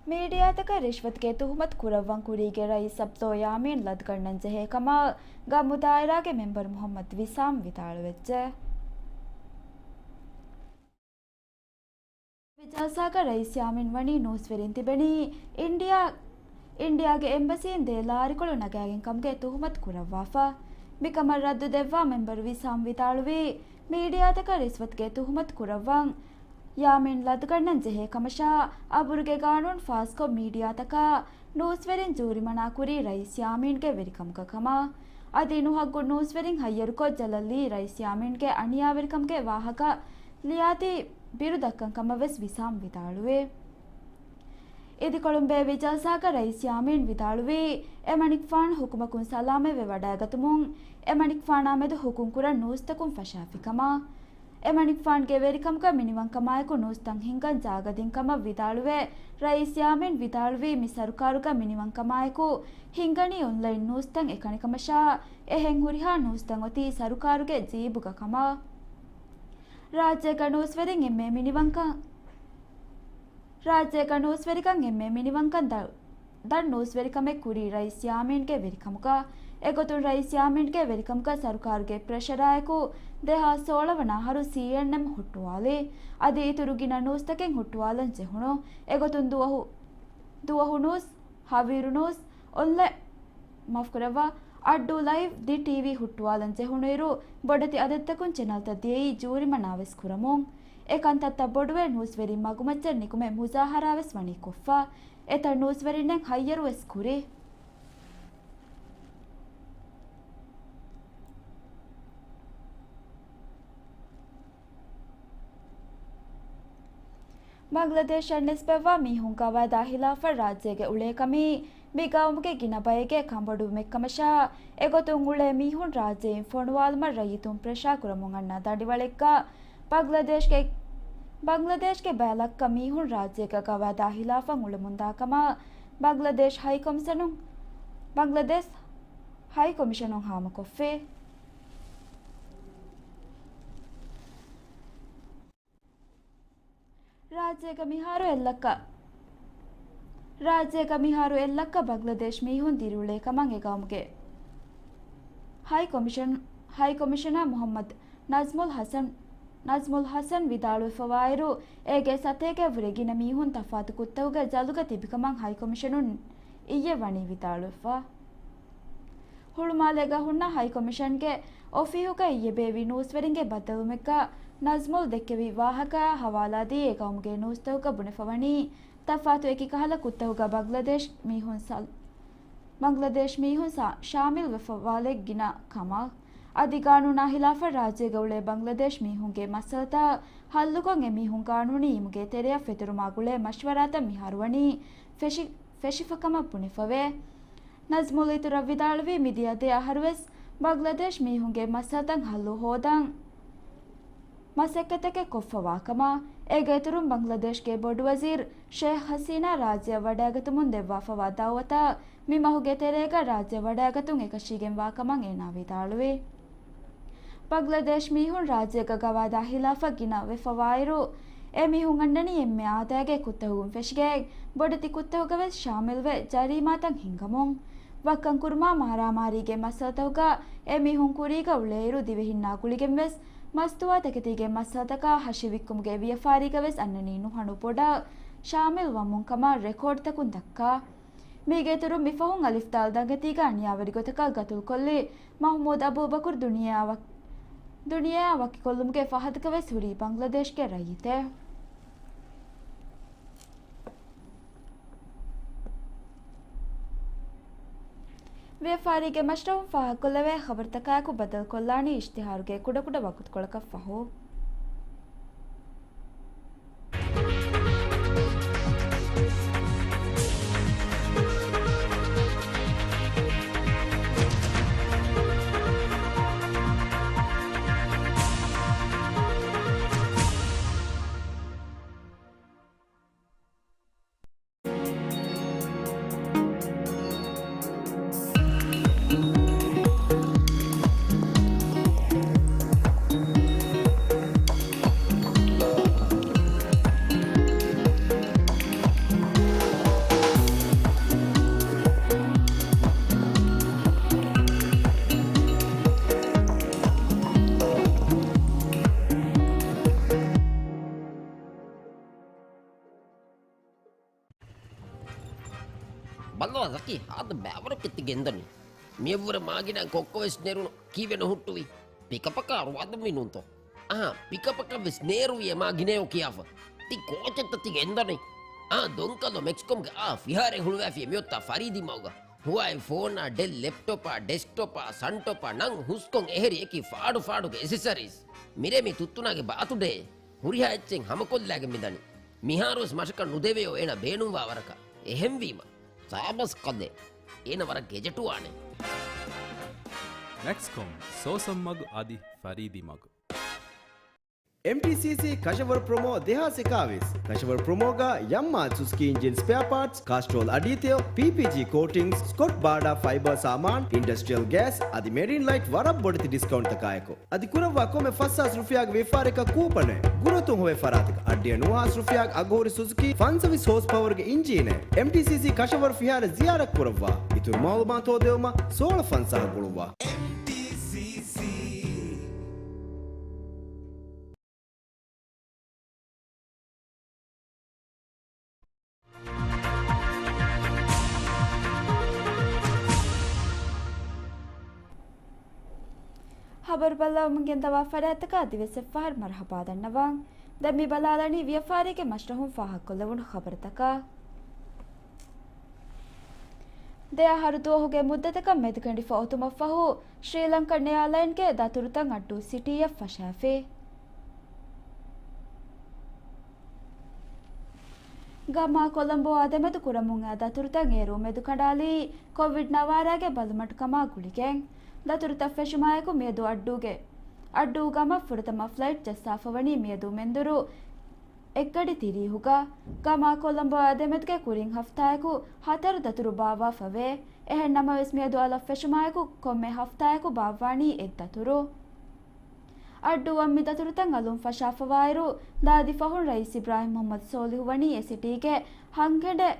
މީޑިއާތަކަށް ރިޝްވަތުގެ ތުހުމަތު ކުރައްވަން ކުރީގެ ރައީސް އަބްދޯ ޔާމީން ލަދުގަންނަން ޖެހޭ ކަމަށް ގައުމު ދާއިރާގެ މެމްބަރު މުހައްމަދު ވިސާމް ވިދާޅުވެއްޖެ. މި ޖަލްސާގަ ރައީސް ޔާމީން ވަނީ ނޫސްވެރިން ތިބެނީ އިންޑިއާ، އިންޑިއާގެ އެމްބަސީން ދޭ ލާރިކޮޅު ނަގާގެން ކަމުގެ ތުހުމަތު ކުރައްވާފަ. މިކަމަށް ރައްދު ދެއްވާ މެމްބަރު ވިސާމް ވިދާޅުވީ، މީޑިއާތަކަށް ރިޝްވަތުގެ ތުހުމަތު ކުރައްވަން ޔާމީން ލަދުގަންނަން ޖެހޭ ކަމަށާ، އަބުރުގެ ގާނޫނު ފާސްކޮށް މީޑިއާތަކާ ނޫސްވެރިން ޖޫރިމަނާ ކުރީ ރައީސް ޔާމީންގެ ވެރިކަމުގަ ކަމަށް. އަދި ނުހައްގު ނޫސްވެރިން ހައްޔަރުކޮށް ޖަލަށްލީ ރައީސް ޔާމީންގެ އަނިޔާވެރިކަމުގެ ވާހަކަ ލިޔާތީ ބިރު ދައްކަން ކަމަށް ވެސް ވިސާމް ވިދާޅުވި. އިދިކޮޅުން ބޭއްވި ޖަލްސާގަ ރައީސް ޔާމީން ވިދާޅުވީ، އެމަނިކުފާނު ހުކުމަކުން ސަލާމަތްވެ ވަޑައިގަތުމުން އެމަނިކުފާނާ މެދު ހުކުމް ކުރަން ނޫސްތަކުން ފަށާފި ކަމަށް. އެމަނިކުފާނުގެ ވެރިކަމުގަ މިނިވަންކަމާއެކު ނޫސްތައް ހިންގަން ޖާގަ ދިން ކަމަށް ވިދާޅުވެ، ރައީސް ޔާމީން ވިދާޅުވީ، މި ސަރުކާރުގަ މިނިވަންކަމާއެކު ހިންގަނީ އޮންލައިން ނޫސްތައް އެކަނިކަމަށާ، އެހެން ހުރިހާ ނޫސްތައް އޮތީ ސަރުކާރުގެ ޖީބުގަ ކަމަށް. ރާއްޖޭގަ ނޫސްވެރިން އެންމެ މިނިވަންކަން، ރާއްޖޭގަ ނޫސްވެރިކަން އެންމެ މިނިވަންކަން ދަ-، ދަށް ނޫސްވެރިކަމެއް ކުރީ ރައީސް ޔާމީންގެ ވެރިކަމުގަ. އެގޮތުން ރައީސް ޔާމީންގެ ވެރިކަމުގަ ސަރުކާރުގެ ޕްރެޝަރާއެކު ދެހާސް ސޯޅަ ވަނަ އަހަރު ސީއެންއެމް ހުއްޓުވާލި. އަދި އިތުރު ގިނަ ނޫސްތަކެއް ހުއްޓުވާލަން ޖެހުނު. އެގޮތުން ދުވަހު، ދުވަހު ނޫސް، ހަވީރު ނޫސް، އޮންލަ-، މާފުކުރައްވާ، އައްޑޫ ލައިވް، ދި ޓީވީ ހުއްޓުވާލަން ޖެހުނުއިރު، ބޮޑެތި އަދަދުތަކުން ޗެނަލްތައް ދިޔައީ ޖޫރިމަނާވެސް ކުރަމުން. އެ ކަންތައްތައް ބޮޑުވެ ނޫސްވެރިން މަގުމައްޗަށް ނިކުމެ މުޒާހަރާވެސް ވަނީ ކޮށްފަ. އެތައް ނޫސްވެރިންނެއް ހައްޔަރުވެސް ކުރި. ބަނގްލަދޭޝަށް ނިސްބަތްވާ މީހުން ގަވާއިދާ ހިލާފަށް ރާއްޖޭގަ އުޅޭކަމީ މި ގައުމުގެ ގިނަ ބައެއްގެ ކަނބޮޑުވުމެއްކަމަށާ، އެގޮތުން އުޅޭ މީހުން ރާއްޖެއިން ފޮނުވާލުމަށް ރައްޔިތުން ޕްރެޝާ ކުރަމުން އަންނަ ދަނޑިވަޅެއްގަ ބަނގްލަދޭޝްގެ، ބަނގްލަދޭޝްގެ ބައެއް ލައްކަ މީހުން ރާއްޖޭގަ ގަވާއިދާ ހިލާފަށް އުޅެމުންދާ ކަމަށް ބަނގްލަދޭޝް ހައިކޮމިޝަނުން، ބަނގްލަދޭޝް ހައިކޮމިޝަނުން ހާމަކޮށްފި. ރާއްޖޭގަ މިހާރު އެއްލައްކަ، ރާއްޖޭގަ މިހާރު އެއްލައްކަ ބަނގްލަދޭޝް މީހުން ދިރިއުޅޭ ކަމަށް އެ ގައުމުގެ ހައި ކޮމިޝަން، ހައި ކޮމިޝަނަރ މުހައްމަދު ނަޒްމުލް ހަސަން، ނަޒްމުލް ހަސަން ވިދާޅުވެފަވާއިރު، އޭގެ ސަތޭކައަށްވުރެ ގިނަ މީހުން ތަފާތު ކުށްތަކުގެ ޖަލުގަ ތިބިކަމަށް ހައި ކޮމިޝަނުން އިއްޔެ ވަނީ ވިދާޅުވެފަ. ހުޅުމާލޭގަ ހުންނަ ހައި ކޮމިޝަންގެ އޮފީހުގަ އިއްޔެ ބޭއްވި ނޫސްވެރިންގެ ބައްދަލުވުމެއްގަ ނަޒްމުލް ދެއްކެވި ވާހަކައާ ހަވާލާދީ އެ ގައުމުގެ ނޫސްތަކުގަ ބުނެފަވަނީ ތަފާތު އެކި ކަހަލަ ކުށްތަކުގަ ބަނގްލަދޭޝް މީހުން ސަލް-، ބަނގްލަދޭޝް މީހުން ސާ-، ޝާމިލް ވެފަވާލެއް ގިނަ ކަމަށް. އަދި ގާނޫނާ ހިލާފަށް ރާއްޖޭގަ އުޅޭ ބަނގްލަދޭޝް މީހުންގެ މައްސަލަތައް ހައްލުކޮށް އެ މީހުން ގާނޫނީ އިމުގެ ތެރެއަށް ފެތުރުމާ ގުޅޭ މަޝްވަރާތައް މިހާރު ވަނީ ފެށި-، ފެށިފަ ކަމަށް ބުނެފަވޭ. ނަޒްމުލް އިތުރަށް ވިދާޅުވީ މިދިޔަ ދެ އަހަރުވެސް ބަނގްލަދޭޝް މީހުންގެ މައްސަލަތައް ހައްލު ހޯދަން މަސައްކަތްތަކެއް ކޮށްފަވާ ކަމަށް. އޭގެ އިތުރުން ބަނގްލަދޭޝްގެ ބޮޑުވަޒީރު ޝޭޚް ހަސީނާ ރާއްޖެއަށް ވަޑައިގަތުމުން ދެއްވާފަވާ ދައުވަތަށް މި މަހުގެ ތެރޭގަ ރާއްޖެ ވަޑައިގަތުން އެކަށީގެންވާ ކަމަށް އޭނާ ވިދާޅުވި. ބަނގްލަދޭޝް މީހުން ރާއްޖޭގަ ގަވާއިދާ ހިލާފަށް ގިނަ ވެފަވާއިރު، އެ މީހުން އަންނަނީ އެންމެ އާދައިގެ ކުށްތަކުގަ ފެށިގެން ބޮޑެތި ކުށްތަކުގަވެސް ޝާމިލްވެ ޖަރީމާތައް ހިންގަމުން. ވައްކަން ކުރުމާ މާރާމާރީގެ މައްސަލަތަކުގަ އެ މީހުން ކުރީގަ އުޅޭއިރު ދިވެހިންނާ ގުޅިގެންވެސް މަސްތުވާ ތަކެތީގެ މައްސަލަތަކާ ހަށި ވިއްކުމުގެ ވިޔަފާރީގަވެސް އަންނަނީ ނުހަނު ބޮޑަށް ޝާމިލް ވަމުން ކަމަށް ރެކޯޑްތަކުން ދައްކާ. މީގެ އިތުރުން މިފަހުން އަލިފް ދާލް ދަނގަތީގަ އަނިޔާވެރި ގޮތަކަށް ގަތުލުކޮށްލި މަހްމޫދު އަބޫބަކުރު ދުނިޔެއާ ވަކި-، ދުނިޔެއާ ވަކިކޮށްލުމުގެ ފަހަތަކަށް ވެސް ހުރީ ބަނގްލަދޭޝްގެ ރައްޔިތެއް. ވިޔަފާރީގެ މަޝްރަފުން ފާހަގަކޮށްލެވޭ ޚަބަރުތަކާއެކު ބައްދަލުކޮށްލާނީ އިޝްތިހާރުގެ ކުޑަކުޑަ ވަގުތުކޮޅަކަށް ފަހު. ބައްލަވާ ޒަކީ، ހާދަ ބައިވަރަކަށް ތި ގެންދަނީ. މިއަށްވުރެ މާގިނަ ކޮއްކޮވެސް ނެރުނު ކީއްވެ ނުހުއްޓުވީ؟ ޕިކަޕަކާ ރުވާދަންވީ ނޫންތޯ؟ އަހާ، ޕިކަޕަކަށްވެސް ނޭރުވި އެ މާގިނަޔޯ ކިޔާފަ. ތި ކޯޗެއްތަ ތި ގެންދަނީ؟ އާ، ދޮންކަލޯ މެކްސްކޮމްގެ އާ ފިހާރައެއް ހުޅުވައިފި އެ މިއޮތާ ފަރީދީ މަގުގަ. ހުވާއި ފޯނާ، ޑެލް ލެޕްޓޮޕާ، ޑެސްކްޓޮޕާ، ސަންޓޮޕާ ނަން ހުސްކޮން އެހެރި އެކި ފާޑު ފާޑުގެ އެސެސަރީސް. މިރޭ މި ތުއްތުނާގެ ބާތުޑޭ. ހުރިހާ އެއްޗެއް ހަމަކޮށްލާގެން މިދަނީ. މިހާރުވެސް މަށަކަށް ނުދެވެޔޯ އޭނަ ބޭނުންވާ ވަރަކަށް. އެހެންވީމަ، ސާބަސް ކަލޭ. އޭނަ ވަރަށް ގެޖެޓުވާނެ. މެކްސްކޮމް، ސޯސަން މަގު އަދި ފަރީދީ މަގު. އެމްޓީސީސީ ކަށަވަރު ޕްރޮމޯ ދެހާސް އެކާވީސް. ކަށަވަރު ޕްރޮމޯގަ ޔަމްމާ ސުޒުކީ އިންޖިން ސްޕެއާ ޕާޓްސް، ކާސްޓްރޯލް އަޑީތެޔޮ، ޕީޕީޖީ ކޯޓިންގްސް، ސްކޮޓް ބާޑާ ފައިބަރ ސާމާން، އިންޑަސްޓްރިއަލް ގޭސް އަދި މެރިން ލައިޓް ވަރަށް ބޮޑެތި ޑިސްކައުންޓްތަކާއެކު. އަދި ކުރައްވާ ކޮންމެ ފަސްހާސް ރުފިޔާގެ ވިޔަފާރިއަކަށް ކޫޕަނެއް. ގުރުއަތުން ހޮވޭ ފަރާތަކަށް އަށްޑިހަ ނުވަހާސް ރުފިޔާގެ އަގުހުރި ސުޒުކީ ފަންސަވީސް ހޯސް ޕަވަރުގެ އިންޖީނެއް. އެމްޓީސީސީ ކަށަވަރު ފިހާރަ ޒިޔާރަތް ކުރައްވާ. އިތުރު މައުލޫމާތު ހޯދެވުމަށް ސޯޅަ ފަންސާހަށް ގުޅުއްވާ. އެމްޓީސީސީ. ހަބަރު ބައްލަވަމުން ގެންދަވާ ފަރާތްތަކާ ދިވެއްސެއްފަހަރު މަރުހަބާ ދަންނަވަން. ދެން މި ބަލާލަނީ ވިޔަފާރީގެ މަސްރަހުން ފާހަގަކޮށްލެވުނު ޚަބަރުތަކަށް. ދެ އަހަރު ދުވަހުގެ މުއްދަތަކަށް މެދުކެނޑިފަ އޮތުމަށްފަހު، ޝްރީލަންކަން އެއާލައިންގެ ދަތުރުތައް އައްޑޫ ސިޓީއަށް ފަށާފި. ގަމާ ކޮލަމްބޯއާ ދެމެދު ކުރަމުން އައި ދަތުރުތައް އޭރު މެދުކަނޑާލީ ކޮވިޑް ނަވާރަގެ ބަލުމަޑުކަމާ ގުޅިގެން. ދަތުރުތައް ފެށުމާއެކު މިއަދު އައްޑޫގެ، އައްޑޫ ގަމަށް ފުރަތަމަ ފްލައިޓް ޖައްސާފަވަނީ މިއަދު މެންދުރު އެއްގަޑި ތިރީހުގަ. ގަމާ ކޮލަމްބޯއާ ދެމެދުގެ ކުރިން ހަފްތާއެކު ހަތަރު ދަތުރު ބާއްވާފަވޭ. އެހެން ނަމަވެސް މިއަދު އަލަށް ފެށުމާއެކު ކޮންމެ ހަފްތާއެކު ބާއްވާނީ އެއްދަތުރު. އައްޑޫއަށް މި ދަތުރުތައް އަލުން ފަށާފަވާއިރު، ދާދި ފަހުން ރައީސް އިބްރާހިމް މުހައްމަދު ސޯލިހު ވަނީ އެ ސިޓީގެ ހަންގެނޑެއް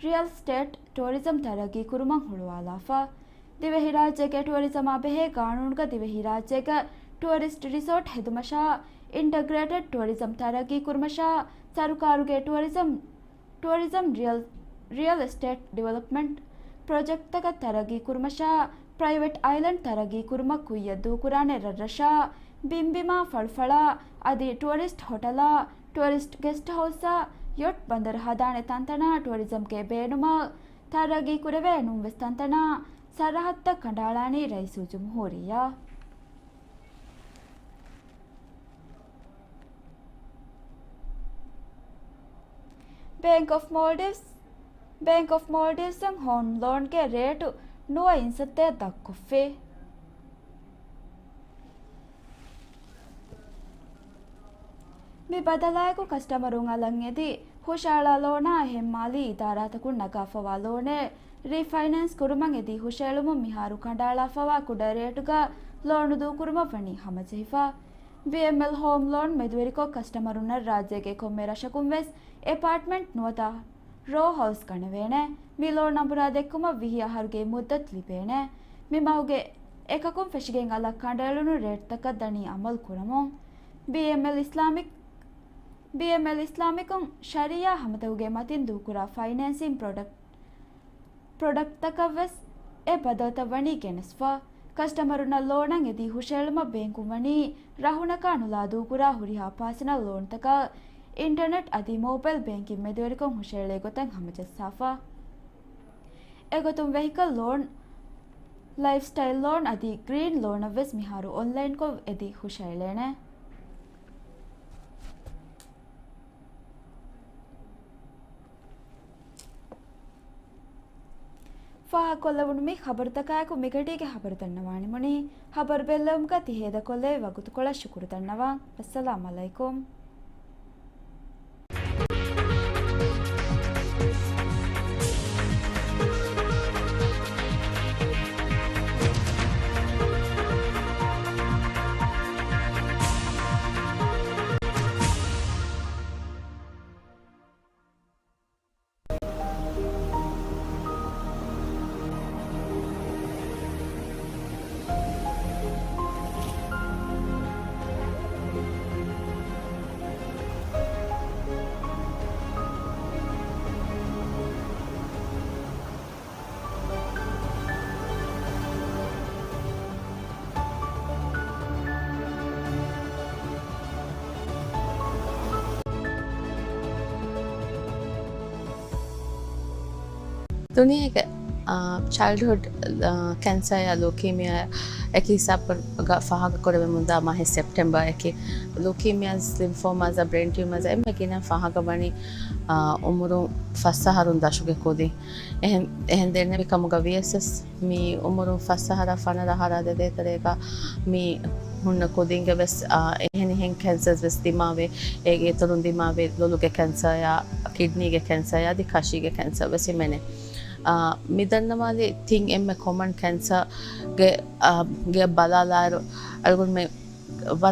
ރިއަލް އެސްޓޭޓް ޓުއަރިޒަމް ތަރައްގީ ކުރުމަށް ހުޅުވާލާފަ. ދިވެހިރާއްޖޭގެ ޓުއަރިޒަމާ ބެހޭ ގާނޫނުގަ ދިވެހިރާއްޖޭގަ ޓުއަރިސްޓް ރިސޯޓް ހެދުމަށާ، އިންޓަގްރޭޓެޑް ޓުއަރިޒަމް ތަރައްގީ ކުރުމަށާ، ސަރުކާރުގެ ޓުއަރިޒަމް ޓުއަރިޒަމް ރިއަލް، ރިއަލް އެސްޓޭޓް ޑިވެލޮޕްމަންޓް ޕްރޮޖެކްޓްތަކަށް ތަރައްގީ ކުރުމަށާ، ޕްރައިވެޓް އައިލެންޑް ތަރައްގީ ކުރުމަށް ކުއްޔަށް ދޫކުރާނެ ރަށްރަށާ، ބިންބިމާ ފަޅުފަޅާ، އަދި ޓުއަރިސްޓް ހޮޓަލާ، ޓުއަރިސްޓް ގެސްޓް ހައުސްއާ، ޔޮޓް ބަނދަރު ހަދާނެ ތަންތަނާ ޓުއަރިޒަމްގެ ބޭނުމާ، ތަރައްގީ ކުރެވޭ ނުންވެސް ތަންތަނާ ސަރަހައްދުތައް ކަނޑައަޅާނީ ރައީސުލްޖުމްހޫރިއްޔާ. ބޭންކް އޮފް މޯލްޑިވްސް، ބޭންކް އޮފް މޯލްޑިވްސްއިން ހޯމް ލޯންގެ ރޭޓު ނުވަ އިންސައްތައަށް ދަށްކޮށްފި. މި ބަދަލާއެކު ކަސްޓަމަރުން އަލަށް އެދި ހުށައަޅާ ލޯނާ އެހެން މާލީ އިދާރާތަކުން ނަގާފަވާ ލޯނެއް ރީފައިނޭންސް ކުރުމަށް އެދި ހުށައެޅުމުން މިހާރު ކަނޑައަޅާފަވާ ކުޑަ ރޭޓުގަ ލޯނު ދޫކުރުމަށް ވަނީ ހަމަޖެހިފަ. ބީއެމްއެލް ހޯމް ލޯން މެދުވެރިކޮށް ކަސްޓަމަރުންނަށް ރާއްޖޭގެ ކޮންމެ ރަށަކުން ވެސް އެޕާޓްމަންޓް ނުވަތަ ރޯ ހައުސް ގަނެވޭނެ. މި ލޯން ނަންބުރާ ދެއްކުމަށް ވިހި އަހަރުގެ މުއްދަތު ލިބޭނެ. މި މަހުގެ އެކަކުން ފެށިގެން އަލަށް ކަނޑައެޅުނު ރޭޓްތަކަށް ދަނީ އަމަލު ކުރަމުން. ބީއެމްއެލް އިސްލާމިކް، ބީއެމްއެލް އިސްލާމިކުން ޝަރީއާ ހަމަތަކުގެ މަތިން ދޫކުރާ ފައިނޭންސިން ޕްރޮޑަކްޓް، ޕްރޮޑަކްޓްތަކަށް ވެސް އެ ބަދަލުތައް ވަނީ ގެނެސްފަ. ކަސްޓަމަރުންނަށް ލޯނަށް އެދި ހުށައެޅުމަށް ބޭންކުން ވަނީ ރަހުނަކާ ނުލާ ދޫކުރާ ހުރިހާ ޕާސަނަލް ލޯންތަކަށް އިންޓަރނެޓް އަދި މޯބައިލް ބޭންކިން މެދުވެރިކޮށް ހުށައެޅޭ ގޮތަށް ހަމަޖައްސާފަ. އެގޮތުން ވެހިކަލް ލޯން، ލައިފްސްޓައިލް ލޯން އަދި ގްރީން ލޯނަށް ވެސް މިހާރު އޮންލައިންކޮށް އެދި ހުށައެޅޭނެ. ފާހަގަކޮށްލެވުނު މި ޚަބަރުތަކާއެކު މިގަޑީގެ ޚަބަރު ދަންނަވާނެ މުނި. ޚަބަރު ބެއްލެވުމުގަ ތި ހޭދަކޮށްލެވި ވަގުތުކޮޅަށް ޝުކުރު ދަންނަވަން. އައްސަލާމް ޢަލައިކުމް. ދުނިޔޭގެ، އާ، ޗައިލްޑްހުޑް، އާ، ކެންސާއާ ލޫކީމިއާ އެކި ހިސާބުގަ ފާހަގަކުރެވެމުންދާ މަހެއް ސެޕްޓެމްބަރ އެކި. ލޫކީމިއާ، ލިމްފޯމާޒާ، ބްރެއިން ޓިއުމާޒާ އެންމެ ގިނަ ފާހަގަވަނީ، އާ، އުމުރުން ފަސް އަހަރުން ދަށުގެ ކުދިން. އެހެން، އެހެން ދެންނެވި ކަމުގަ ވިޔަސް މި އުމުރުން ފަސް އަހަރާ ފަނަރަ އަހަރާ ދެދޭތެރޭގަ މި ހުންނަ ކުދިންގެ ވެސް، އާ، އެހެނިހެން ކެންސަރސް ވެސް ދިމާވޭ. އޭގެ އިތުރުން ދިމާވޭ ލޮލުގެ ކެންސަރ ޔާ ކިޑްނީގެ ކެންސަރ އަދި ކަށީގެ ކެންސަރ ވެސް ހިމެނޭ. އާ، މި ދަންނަވާލި ތިން އެންމެ ކޮމަން ކެންސަރގެ، އާ، ގެ ބަލާލާއިރު އަޅުގަނޑުމެން